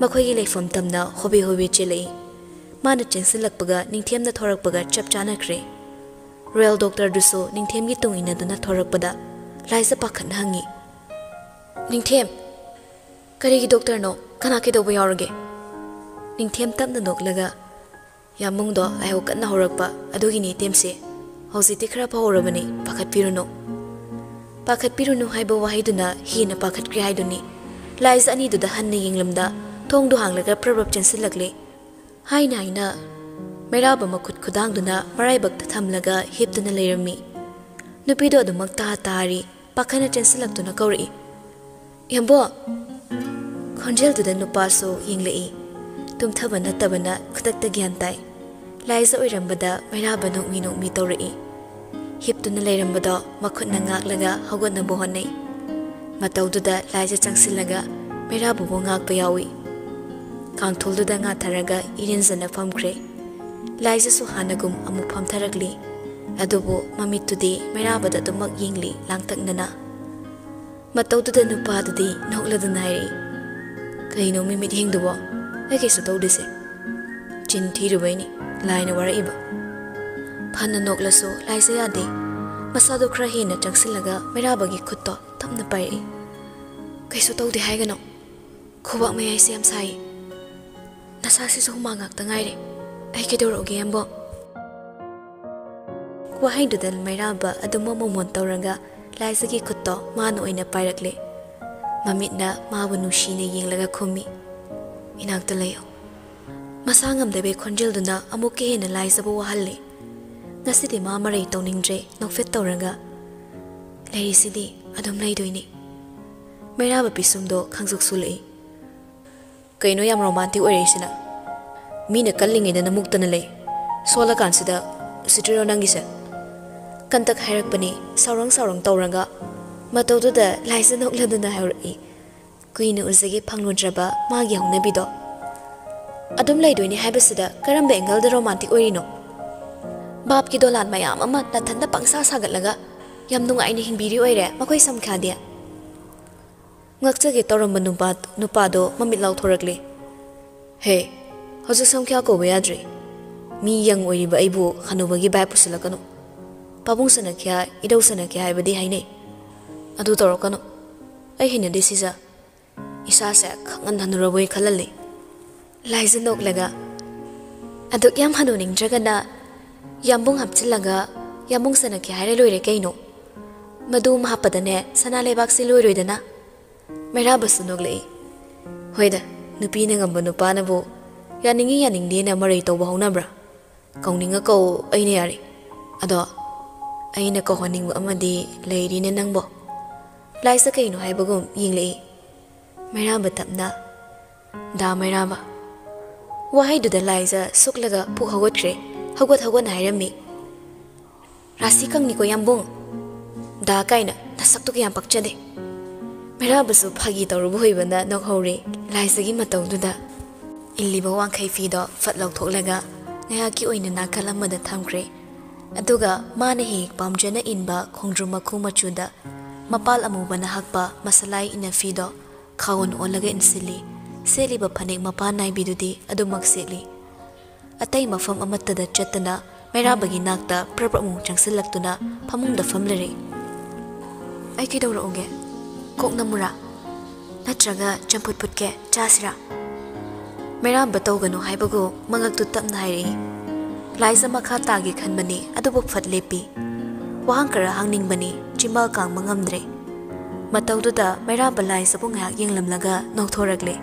ꯃꯈꯣꯏꯒꯤ ꯂꯩꯐꯝ ꯇꯝꯅ ꯍꯣꯕꯦ ꯍꯣꯕꯦ ꯆꯦꯜꯂꯛꯏ꯫ ꯃꯥꯅ ꯆꯦꯟꯁꯤꯜꯂꯛꯄꯒ ꯅꯤꯡꯊꯦꯝꯅ ꯊꯣꯔꯛꯄꯒ ꯆꯞ ꯆꯥꯅꯈ꯭ꯔꯦ꯫ ꯔꯣꯌꯦꯜ ꯗꯣꯛꯇꯔꯗꯨꯁꯨ ꯅꯤꯡꯊꯦꯝꯒꯤ ꯇꯨꯡ ꯏꯟꯅꯗꯨꯅ ꯊꯣꯔꯛꯄꯗ ꯂꯥꯏꯖ ꯄꯥꯈꯠꯅ ꯍꯪꯉꯤ, "ꯅꯤꯡꯊꯦꯝ!" "ꯀꯔꯤꯒꯤ ꯗꯣꯛꯇꯔꯅꯣ? ꯀꯅꯥ ꯀꯩꯗꯧꯕ ꯌꯥꯎꯔꯒꯦ?" ꯅꯤꯡꯊꯦꯝ ꯇꯞꯅ ꯅꯣꯛꯂꯒ, "ꯌꯥꯝꯕꯨꯡꯗꯣ ꯂꯥꯏꯍꯧ ꯀꯟꯅ ꯍꯧꯔꯛꯄ ꯑꯗꯨꯒꯤꯅꯤ ꯏꯇꯦꯝꯁꯦ꯫ ꯍꯧꯖꯤꯛꯇꯤ ꯈꯔ ꯐꯍꯧꯔꯕꯅꯤ, ꯄꯥꯈꯠꯄꯤꯔꯨꯅꯨ꯫" ꯄꯥꯈꯠꯄꯤꯔꯨꯅꯨ ꯍꯥꯏꯕ ꯋꯥꯍꯩꯗꯨꯅ ꯍꯦꯟꯅ ꯄꯥꯈꯠꯈ꯭ꯔꯦ ꯍꯥꯏꯗꯨꯅꯤ꯫ ꯂꯥꯏꯖ ꯑꯅꯤꯗꯨꯗ ꯍꯟꯅ ꯌꯦꯡꯂꯝꯗ ꯊꯣꯡꯗꯣ ꯍꯥꯡꯂꯒ ꯄ꯭ꯔꯞ ꯄ꯭ꯔꯞ ꯆꯦꯟꯁꯤꯜꯂꯛꯂꯦ꯫ ꯍꯥꯏꯅ ꯍꯥꯏꯅ ꯃꯩꯔꯥꯕ ꯃꯈꯨꯠ ꯈꯨꯗꯥꯡꯗꯨꯅ ꯃꯔꯥꯏꯕꯛꯇ ꯊꯝꯂꯒ ꯍꯤꯞꯇꯨꯅ ꯂꯩꯔꯝꯃꯤ꯫ ꯅꯨꯄꯤꯗꯣ ꯑꯗꯨꯃꯛ ꯇꯥ ꯇꯥꯔꯤ꯫ ꯄꯥꯈꯠꯅ ꯆꯦꯟꯁꯤꯜꯂꯛꯇꯨꯅ ꯀꯧꯔꯛꯏ, "ꯌꯥꯝꯕꯣ!" ꯈꯣꯟꯖꯦꯜꯗꯨꯗ ꯅꯨꯄꯥꯁꯨ ꯌꯦꯡꯂꯛꯏ꯫ ꯇꯨꯝꯊꯕ ꯅꯠꯇꯕꯅ ꯈꯨꯗꯛꯇ ꯒ꯭ꯌꯥꯟ ꯇꯥꯏ꯫ ꯂꯥꯏꯖ ꯑꯣꯏꯔꯝꯕꯗ ꯃꯩꯔꯥꯕ ꯅꯣꯛꯃꯤ ꯅꯣꯛꯃꯤ ꯇꯧꯔꯛꯏ꯫ ꯍꯤꯞꯇꯨꯅ ꯂꯩꯔꯝꯕꯗꯣ ꯃꯈꯨꯠꯅ ꯉꯥꯛꯂꯒ ꯍꯧꯒꯠꯅꯕ ꯍꯣꯠꯅꯩ꯫ ꯃꯇꯧꯗꯨꯗ ꯂꯥꯏꯖ ꯆꯪꯁꯤꯜꯂꯒ ꯃꯩꯔꯥꯕꯕꯨ ꯉꯥꯛꯄ ꯌꯥꯎꯏ꯫ ꯀꯥꯡꯊꯣꯜꯗꯨꯗ ꯉꯥꯊꯔꯒ ꯏꯔꯦꯟꯖꯅ ꯐꯝꯈ꯭ꯔꯦ꯫ ꯂꯥꯏꯖꯁꯨ ꯍꯥꯟꯅꯒꯨꯝ ꯑꯃꯨꯛ ꯐꯝꯊꯔꯛꯂꯤ꯫ ꯑꯗꯨꯕꯨ ꯃꯃꯤꯠꯇꯨꯗꯤ ꯃꯩꯔꯥꯕꯗ ꯑꯗꯨꯃꯛ ꯌꯦꯡꯂꯤ ꯂꯥꯡꯇꯛꯅꯅ꯫ ꯃꯇꯧꯗꯨꯗ ꯅꯨꯄꯥꯗꯨꯗꯤ ꯅꯣꯛꯂꯗꯨꯅ ꯍꯥꯏꯔꯛꯏ, "ꯀꯩꯅꯣ ꯃꯤꯃꯤꯠ ꯍꯦꯡꯗꯨꯕꯣ? ꯑꯩ ꯀꯩꯁꯨ ꯇꯧꯗꯦꯁꯦ꯫ ꯆꯤꯟ ꯊꯤꯔꯨꯕꯩꯅꯤ, ꯂꯥꯏꯅ ꯋꯥꯔꯛꯏꯕ꯫" ꯐꯅ ꯅꯣꯛꯂꯁꯨ ꯂꯥꯏꯖ ꯌꯥꯗꯦ꯫ ꯃꯁꯥꯗꯣ ꯈꯔ ꯍꯦꯟꯅ ꯆꯪꯁꯤꯜꯂꯒ ꯃꯩꯔꯥꯕꯒꯤ ꯈꯨꯠꯇꯣ ꯇꯞꯅ ꯄꯥꯏꯔꯛꯏ꯫ "ꯀꯩꯁꯨ ꯇꯧꯗꯦ ꯍꯥꯏꯒꯅꯣ꯫ ꯈꯨꯕꯥꯛ ꯃꯌꯥꯏꯁꯦ ꯌꯥꯝ ꯁꯥꯏ꯫ ꯅꯁꯥꯁꯤꯁꯨ ꯍꯨꯃꯥꯡ ꯉꯥꯛꯇ ꯉꯥꯏꯔꯦ꯫ ꯑꯩ ꯀꯩꯗꯧꯔꯛꯎꯒꯦ, ꯌꯥꯝꯕꯣ?" ꯋꯥꯍꯩꯗꯨꯗ ꯃꯩꯔꯥꯕ ꯑꯗꯨꯃꯛ ꯃꯣꯃꯣꯟ ꯇꯧꯔꯒ ꯂꯥꯏꯖꯒꯤ ꯈꯨꯠꯇꯣ ꯃꯥꯅ ꯑꯣꯏꯅ ꯄꯥꯏꯔꯛꯂꯦ꯫ ꯃꯃꯤꯠꯅ ꯃꯥꯕꯨ ꯅꯨꯡꯁꯤꯅ ꯌꯦꯡꯂꯒ ꯈꯨꯝꯃꯤ, "ꯏꯅꯥꯛꯇ ꯂꯩꯌꯨ꯫" ꯃꯁꯥ ꯉꯝꯗꯕꯩ ꯈꯣꯟꯖꯦꯜꯗꯨꯅ ꯑꯃꯨꯛꯀ ꯍꯦꯟꯅ ꯂꯥꯏꯖꯕꯨ ꯋꯥꯍꯜꯂꯦ꯫ ꯉꯁꯤꯗꯤ ꯃꯥ ꯃꯔꯩ ꯇꯧꯅꯤꯡꯗ꯭ꯔꯦ, ꯅꯣꯛꯐꯦꯠ ꯇꯧꯔꯒ, "ꯂꯩꯔꯤꯁꯤꯗꯤ ꯑꯗꯨꯝ ꯂꯩꯗꯣꯏꯅꯤ꯫" ꯃꯩꯔꯥꯕ ꯄꯤꯁꯨꯝꯗꯣ ꯈꯪꯖꯨꯛ ꯁꯨꯂꯛꯏ꯫ "ꯀꯩꯅꯣ ꯌꯥꯝ ꯔꯣꯃꯥꯟꯇꯤꯛ ꯑꯣꯏꯔꯛꯏꯁꯤꯅ? ꯃꯤꯅ ꯀꯜꯂꯤꯉꯩꯗ ꯅꯃꯨꯛꯇꯅ ꯂꯩ, ꯁꯣꯜꯂꯀꯥꯟꯁꯤꯗ ꯎꯁꯤꯠꯇ꯭ꯔꯤꯔꯣ ꯅꯪꯒꯤꯁꯦ?" ꯀꯟꯇꯛ ꯍꯥꯏꯔꯛꯄꯅꯤ ꯁꯥꯎꯔꯪ ꯁꯥꯎꯔꯪ ꯇꯧꯔꯒ꯫ ꯃꯇꯧꯗꯨꯗ ꯂꯥꯏꯖ ꯅꯣꯛꯂꯗꯨꯅ ꯍꯥꯏꯔꯛꯏ, ꯀꯨꯏꯅ ꯎꯖꯒꯦ ꯐꯪꯂꯨꯗ꯭ꯔꯕ ꯃꯥꯒꯤ ꯍꯧꯅꯕꯤꯗꯣ꯫ "ꯑꯗꯨꯝ ꯂꯩꯗꯣꯏꯅꯤ ꯍꯥꯏꯕꯁꯤꯗ ꯀꯔꯝꯕ ꯑꯦꯡꯒꯜꯗ ꯔꯣꯃꯥꯟꯇꯤꯛ ꯑꯣꯏꯔꯤꯅꯣ? ꯚꯥꯞꯀꯤ ꯗꯣꯂꯥꯟ ꯃꯌꯥꯝ ꯑꯃ ꯅꯥꯊꯟꯗ ꯄꯪꯁꯥ ꯁꯥꯒꯠꯂꯒ ꯌꯥꯝ ꯅꯨꯡꯉꯥꯏꯅ ꯍꯤꯡꯕꯤꯔꯤ ꯑꯣꯏꯔꯦ ꯃꯈꯣꯏ ꯁꯝꯈ꯭ꯌꯥꯗꯤ?" ꯉꯛꯆꯒꯦ ꯇꯧꯔꯝꯕ ꯅꯨꯄꯥ, ꯅꯨꯄꯥꯗꯣ ꯃꯃꯤꯠ ꯂꯥꯎꯊꯣꯔꯛꯂꯦ꯫ "ꯍꯦ, ꯍꯧꯖꯤꯛ ꯁꯝꯈ꯭ꯌꯥ ꯀꯧꯕ ꯌꯥꯗ꯭ꯔꯤ꯫ ꯃꯤ ꯌꯪ ꯑꯣꯏꯔꯤꯕ ꯑꯩꯕꯨ ꯍꯅꯨꯕꯒꯤ ꯚꯥꯏꯞ ꯄꯨꯁꯤꯜꯂꯛꯀꯅꯨ꯫ ꯄꯥꯕꯨꯡ ꯁꯅꯈ꯭ꯌꯥ, ꯏꯙꯧ ꯁꯅꯈ꯭ꯌꯥ ꯍꯥꯏꯕꯗꯤ ꯍꯥꯏꯅꯩ꯫ ꯑꯗꯨ ꯇꯧꯔꯛꯀꯅꯨ꯫ ꯑꯩ ꯍꯩꯅꯗꯦ ꯁꯤꯖ꯫ ꯏꯁꯥꯁꯦ ꯈꯪꯍꯟ ꯍꯟꯅꯨꯔꯕꯣꯏ ꯈꯜꯍꯜꯂꯤ꯫ ꯂꯥꯏꯖ ꯅꯣꯛꯂꯒ, "ꯑꯗꯨꯛ ꯌꯥꯝ ꯍꯟꯅꯨꯅꯤꯡꯗ꯭ꯔꯒꯅ ꯌꯥꯝꯕꯨꯡ ꯍꯥꯞꯆꯤꯜꯂꯒ ꯌꯥꯝꯕꯨꯡ ꯁꯅꯀꯦ ꯍꯥꯏꯔ ꯂꯣꯏꯔꯦ ꯀꯩꯅꯣ? ꯃꯗꯨ ꯑꯃ ꯍꯥꯞꯄꯗꯅꯦ ꯁꯅꯥ ꯂꯩꯕꯥꯛꯁꯤ ꯂꯣꯏꯔꯣꯏꯗꯅ?" ꯃꯩꯔꯥꯕꯁꯨ ꯅꯣꯛꯂꯛꯏ꯫ "ꯍꯣꯏꯗ, ꯅꯨꯄꯤꯅ ꯉꯝꯕ ꯅꯨꯄꯥꯅꯕꯨ ꯌꯥꯅꯤꯡꯉꯤ ꯌꯥꯅꯤꯡꯗꯦꯅ ꯃꯔꯩ ꯇꯧꯕ ꯍꯧꯅꯕ꯭ꯔꯥ? ꯀꯧꯅꯤꯡꯉ ꯀꯧ, ꯑꯩꯅ ꯌꯥꯔꯤ꯫ ꯑꯗꯣ ꯑꯩꯅ ꯀꯧꯍꯟꯅꯤꯡꯕ ꯑꯃꯗꯤ ꯂꯩꯔꯤꯅꯦ ꯅꯪꯕꯣ?" ꯂꯥꯏꯖ ꯀꯩꯅꯣ ꯍꯥꯏꯕꯒꯨꯝ ꯌꯦꯡꯂꯛꯏ꯫ ꯃꯩꯔꯥꯕ ꯇꯞꯅ, "ꯗꯥ ꯃꯩꯔꯥꯕ"꯫ ꯋꯥꯍꯩꯗꯨꯗ ꯂꯥꯏꯖ ꯁꯨꯛꯂꯒ ꯄꯨꯛ ꯍꯧꯒꯠꯈ꯭ꯔꯦ꯫ ꯍꯧꯒꯠ ꯍꯧꯒꯠꯅ ꯍꯥꯏꯔꯝꯃꯤ, "ꯔꯥꯁꯤ ꯀꯪꯅꯤꯀꯣ ꯌꯥꯝꯕꯨꯡ꯫ ꯗꯥ ꯀꯥꯏꯅ ꯅꯁꯛꯇꯨꯒ ꯌꯥꯝ ꯄꯛꯆꯗꯦ"꯫ ꯃꯩꯔꯥꯕꯁꯨ ꯐꯥꯒꯤ ꯇꯧꯔꯨꯕ ꯍꯩꯕꯅ ꯅꯣꯛꯍꯧꯔꯦ ꯂꯥꯏꯖꯒꯤ ꯃꯇꯧꯗꯨꯗ꯫ ꯏꯜꯂꯤꯕ ꯋꯥꯡꯈꯩ ꯐꯤꯗꯣ ꯐꯠ ꯂꯧꯊꯣꯛꯂꯒ ꯉꯥꯏꯍꯥꯛꯀꯤ ꯑꯣꯏꯅ ꯅꯥꯀꯜ ꯑꯃꯗ ꯊꯝꯈ꯭ꯔꯦ꯫ ꯑꯗꯨꯒ ꯃꯥꯅ ꯍꯦꯛ ꯄꯥꯝꯖꯅ ꯏꯟꯕ ꯈꯣꯡꯗ꯭ꯔꯨꯝ ꯃꯈꯨ ꯃꯆꯨꯗ ꯃꯄꯥꯜ ꯑꯃꯨꯕꯅ ꯍꯛꯄ ꯃꯁꯂꯥꯏ ꯏꯅꯐꯤꯗꯣ ꯈꯥꯎ ꯑꯣꯜꯂꯒ ꯏꯟꯁꯤꯜꯂꯤ꯫ ꯁꯦꯠꯂꯤꯕ ꯐꯅꯦꯛ ꯃꯄꯥꯟ ꯅꯥꯏꯕꯤꯗꯨꯗꯤ ꯑꯗꯨꯃꯛ ꯁꯦꯠꯂꯤ꯫ ꯑꯇꯩ ꯃꯐꯝ ꯑꯃꯠꯇꯗ ꯆꯠꯇꯅ ꯃꯩꯔꯥꯕꯒꯤ ꯅꯥꯛꯇ ꯄ꯭ꯔꯞ ꯄ꯭ꯔꯞ ꯑꯃꯨꯛ ꯆꯪꯁꯤꯜꯂꯛꯇꯨꯅ ꯐꯃꯨꯡꯗ ꯐꯝꯂꯔꯦ꯫ "ꯑꯩ ꯀꯩꯗꯧꯔꯛꯎꯒꯦ? ꯀꯣꯛ ꯅꯝꯃꯨꯔꯥ? ꯅꯠꯇ꯭ꯔꯒ ꯆꯝꯐꯨꯠ ꯐꯨꯠꯀꯦ, ꯆꯥꯁꯤꯔꯥ?" ꯃꯩꯔꯥꯕ ꯇꯧꯒꯅꯨ ꯍꯥꯏꯕꯒꯨ ꯃꯉꯛꯇꯨ ꯇꯞꯅ ꯍꯥꯏꯔꯛꯏ꯫ ꯂꯥꯏꯖ ꯃꯈꯥ ꯇꯥꯒꯦ ꯈꯟꯕꯅꯤ, ꯑꯗꯨꯕꯨ ꯐꯠ ꯂꯦꯞꯄꯤ꯫ ꯋꯥꯍꯪ ꯈꯔ ꯍꯪꯅꯤꯡꯕꯅꯤ, ꯆꯤꯝꯕꯥꯜ ꯀꯥꯡꯕ ꯉꯝꯗ꯭ꯔꯦ꯫ ꯃꯇꯧꯗꯨꯗ ꯃꯩꯔꯥꯕ ꯂꯥꯏꯖꯕꯨ ꯉꯥꯏꯍꯥꯛ ꯌꯦꯡꯂꯝꯂꯒ ꯅꯣꯛꯊꯣꯔꯛꯂꯦ꯫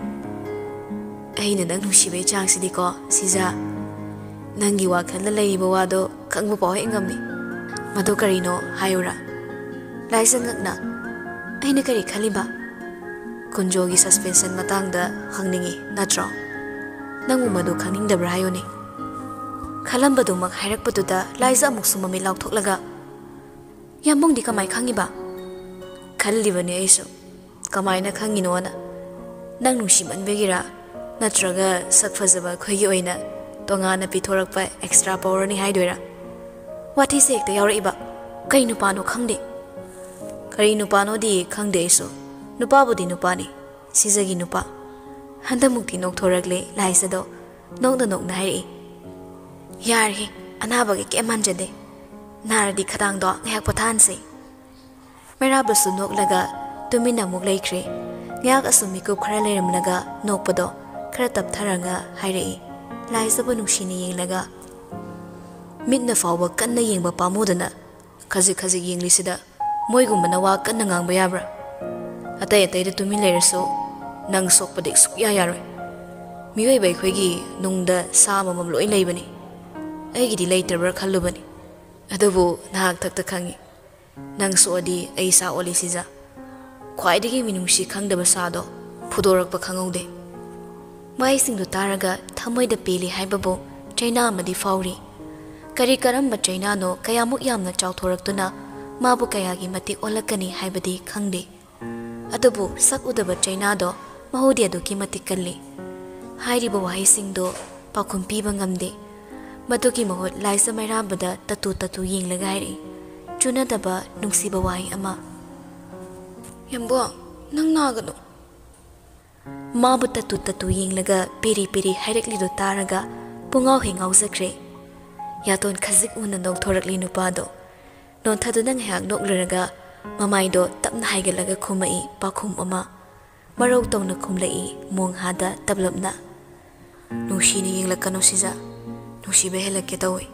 "ꯑꯩꯅ ꯅꯪ ꯅꯨꯡꯁꯤꯕꯩ ꯆꯥꯡꯁꯤꯗꯤꯀꯣ, ꯁꯤꯖ, ꯅꯪꯒꯤ ꯋꯥꯈꯜꯗ ꯂꯩꯔꯤꯕ ꯋꯥꯗꯣ ꯈꯪꯕ ꯄꯥꯎ ꯍꯦꯛ ꯉꯝꯃꯤ꯫ ꯃꯗꯨ ꯀꯔꯤꯅꯣ ꯍꯥꯏꯌꯨꯔꯥ?" ꯂꯥꯏꯖ ꯉꯛꯅ, "ꯑꯩꯅ ꯀꯔꯤ ꯈꯜꯂꯤꯕ?" "ꯀꯨꯟꯖꯣꯒꯤ ꯁꯁꯄꯦꯟꯁꯟ ꯃꯇꯥꯡꯗ ꯍꯪꯅꯤꯡꯉꯤ, ꯅꯠꯇ꯭ꯔꯣ? ꯅꯪꯕꯨ ꯃꯗꯨ ꯈꯪꯅꯤꯡꯗꯕ꯭ꯔꯥ ꯍꯥꯏꯌꯨꯅꯦ?" ꯈꯜꯂꯝꯕꯗꯨꯃꯛ ꯍꯥꯏꯔꯛꯄꯗꯨꯗ ꯂꯥꯏꯖ ꯑꯃꯨꯛꯁꯨ ꯃꯃꯤꯠ ꯂꯥꯎꯊꯣꯛꯂꯒ, "ꯌꯥꯝꯕꯨꯡꯗꯤ ꯀꯃꯥꯏ ꯈꯪꯉꯤꯕ?" "ꯈꯜꯂꯤꯕꯅꯤ ꯑꯩꯁꯨ, ꯀꯃꯥꯏꯅ ꯈꯪꯉꯤꯅꯣꯅ꯫ ꯅꯪ ꯅꯨꯡꯁꯤꯃꯟꯕꯒꯤꯔꯥ? ꯅꯠꯇ꯭ꯔꯒ ꯁꯛ ꯐꯖꯕ ꯑꯩꯈꯣꯏꯒꯤ ꯑꯣꯏꯅ ꯇꯣꯉꯥꯟꯅ ꯄꯤꯊꯣꯔꯛꯄ ꯑꯦꯛꯁꯇ꯭ꯔꯥ ꯄꯋꯥꯔꯅꯤ ꯍꯥꯏꯗꯣꯏꯔꯥ?" ꯋꯥꯊꯤꯁꯦ ꯍꯦꯛꯇ ꯌꯥꯎꯔꯛꯏꯕ꯫ ꯀꯩ ꯅꯨꯄꯥꯅꯣ ꯈꯪꯗꯦ꯫ ꯀꯔꯤ ꯅꯨꯄꯥꯅꯣꯗꯤ ꯈꯪꯗꯦ ꯑꯩꯁꯨ꯫ ꯅꯨꯄꯥꯕꯨꯗꯤ ꯅꯨꯄꯥꯅꯤ, ꯁꯤꯖꯒꯤ ꯅꯨꯄꯥ꯫ ꯍꯟꯗꯛꯃꯨꯛꯇꯤ ꯅꯣꯛꯊꯣꯔꯛꯂꯦ ꯂꯥꯏꯖꯗꯣ꯫ ꯅꯣꯛꯅ ꯅꯣꯛꯅ ꯍꯥꯏꯔꯛꯏ, "ꯌꯥꯔꯦꯍꯦ, ꯑꯅꯥꯕꯒꯤ ꯀꯩꯝ ꯃꯥꯟꯖꯗꯦ꯫ ꯅꯥꯔꯗꯤ ꯈꯗꯥꯡꯗꯣ ꯉꯥꯏꯍꯥꯛ ꯄꯣꯊꯥꯍꯟꯁꯦ"꯫ ꯃꯩꯔꯥꯕꯁꯨ ꯅꯣꯛꯂꯒ ꯇꯨꯃꯤꯟꯅ ꯑꯃꯨꯛ ꯂꯩꯈ꯭ꯔꯦ꯫ ꯉꯥꯏꯍꯥꯛ ꯑꯁꯨꯝ ꯃꯤꯀꯨꯞ ꯈꯔ ꯂꯩꯔꯝꯂꯒ ꯅꯣꯛꯄꯗꯣ ꯈꯔ ꯇꯞꯊꯔꯒ ꯍꯥꯏꯔꯛꯏ, ꯂꯥꯏꯖꯕꯨ ꯅꯨꯡꯁꯤꯅ ꯌꯦꯡꯂꯒ꯫ ꯃꯤꯠꯅ ꯐꯥꯎꯕ ꯀꯟꯅ ꯌꯦꯡꯕ ꯄꯥꯝꯃꯨꯗꯅ ꯈꯖꯤꯛ ꯈꯖꯤꯛ ꯌꯦꯡꯂꯤꯁꯤꯗ ꯃꯣꯏꯒꯨꯝꯕꯅ ꯋꯥ ꯀꯟꯅ ꯉꯥꯡꯕ ꯌꯥꯕ꯭ꯔꯥ? ꯑꯇꯩ ꯑꯇꯩꯗ ꯇꯨꯃꯤꯟ ꯂꯩꯔꯁꯨ ꯅꯪ ꯁꯣꯛꯄꯗꯤ ꯁꯨꯛꯌꯥ ꯌꯥꯔꯣꯏ꯫ ꯃꯤꯑꯣꯏꯕ ꯑꯩꯈꯣꯏꯒꯤ ꯅꯨꯡꯗ ꯁꯥ ꯑꯃꯃꯝ ꯂꯣꯏ ꯂꯩꯕꯅꯤ꯫ ꯑꯩꯒꯤꯗꯤ ꯂꯩꯇ꯭ꯔꯕ꯭ꯔꯥ ꯈꯜꯂꯨꯕꯅꯤ꯫ ꯑꯗꯨꯕꯨ ꯅꯍꯥꯛ ꯊꯛꯇ ꯈꯪꯉꯤ꯫ ꯅꯪ ꯁꯣꯛꯑꯗꯤ ꯑꯩ ꯁꯥ ꯑꯣꯜꯂꯤ ꯁꯤꯖ꯫ ꯈ꯭ꯋꯥꯏꯗꯒꯤ ꯃꯤꯅꯨꯡꯁꯤ ꯈꯪꯗꯕ ꯁꯥꯗꯣ ꯐꯨꯗꯣꯔꯛꯄ ꯈꯪꯍꯧꯗꯦ꯫ ꯋꯥꯍꯩꯁꯤꯡꯗꯨ ꯇꯥꯔꯒ ꯊꯃꯣꯏꯗ ꯄꯦꯜꯂꯤ ꯍꯥꯏꯕꯕꯨ ꯆꯩꯅꯥ ꯑꯃꯗꯤ ꯐꯥꯎꯔꯤ꯫ ꯀꯔꯤ ꯀꯔꯝꯕ ꯆꯩꯅꯥꯅꯣ ꯀꯌꯥꯃꯨꯛ ꯌꯥꯝꯅ ꯆꯥꯎꯊꯣꯔꯛꯇꯨꯅ ꯃꯥꯕꯨ ꯀꯌꯥꯒꯤ ꯃꯇꯤꯛ ꯑꯣꯜꯂꯛꯀꯅꯤ ꯍꯥꯏꯕꯗꯤ ꯈꯪꯗꯦ꯫ ꯑꯗꯨꯕꯨ ꯁꯛ ꯎꯗꯕ ꯆꯩꯅꯥꯗꯣ ꯃꯍꯧꯗꯤ ꯑꯗꯨꯛꯀꯤ ꯃꯇꯤꯛ ꯀꯜꯂꯤ꯫ ꯍꯥꯏꯔꯤꯕ ꯋꯥꯍꯩꯁꯤꯡꯗꯣ ꯄꯥꯎꯈꯨꯝ ꯄꯤꯕ ꯉꯝꯗꯦ꯫ ꯃꯗꯨꯒꯤ ꯃꯍꯨꯠ ꯂꯥꯏꯖ ꯃꯩꯔꯥꯕꯗ ꯇꯠꯇꯨ ꯇꯠꯇꯨ ꯌꯦꯡꯂꯒ ꯍꯥꯏꯔꯛꯏ, ꯆꯨꯅꯗꯕ ꯅꯨꯡꯁꯤꯕ ꯋꯥꯍꯩ ꯑꯃ꯫ "ꯌꯥꯝꯕꯣ, ꯅꯪ ꯅꯥꯒꯅꯨ꯫" ꯃꯥꯕꯨ ꯇꯠꯇꯨ ꯇꯠꯇꯨ ꯌꯦꯡꯂꯒ ꯄꯦꯔꯤ ꯄꯦꯔꯤ ꯍꯥꯏꯔꯛꯂꯤꯗꯨ ꯇꯥꯔꯒ ꯄꯨꯡꯉꯥꯎ ꯍꯦꯛ ꯉꯥꯎꯖꯈ꯭ꯔꯦ꯫ ꯌꯥꯇꯣꯟ ꯈꯖꯤꯛ ꯎꯅ ꯅꯧꯊꯣꯔꯛꯂꯤ ꯅꯨꯄꯥꯗꯣ꯫ ꯅꯣꯟꯊꯗꯨꯅ ꯉꯥꯏꯍꯥꯛ ꯅꯣꯛꯂꯨꯔꯒ ꯃꯃꯥꯏꯗꯣ ꯇꯞꯅ ꯍꯥꯏꯒꯠꯂꯒ ꯈꯨꯝꯃꯛꯏ ꯄꯥꯎꯈꯨꯝ ꯑꯃ꯫ ꯃꯔꯧ ꯇꯧꯅ ꯈꯨꯝꯂꯛꯏ ꯃꯣꯡꯍꯥꯗ ꯇꯞꯂꯞꯅ꯫ "ꯅꯨꯡꯁꯤꯅ ꯌꯦꯡꯂꯛꯀꯅꯨ ꯁꯤꯖ, ꯅꯨꯡꯁꯤꯕ ꯍꯦꯜꯂꯛꯀꯦ ꯇꯧꯏ꯫"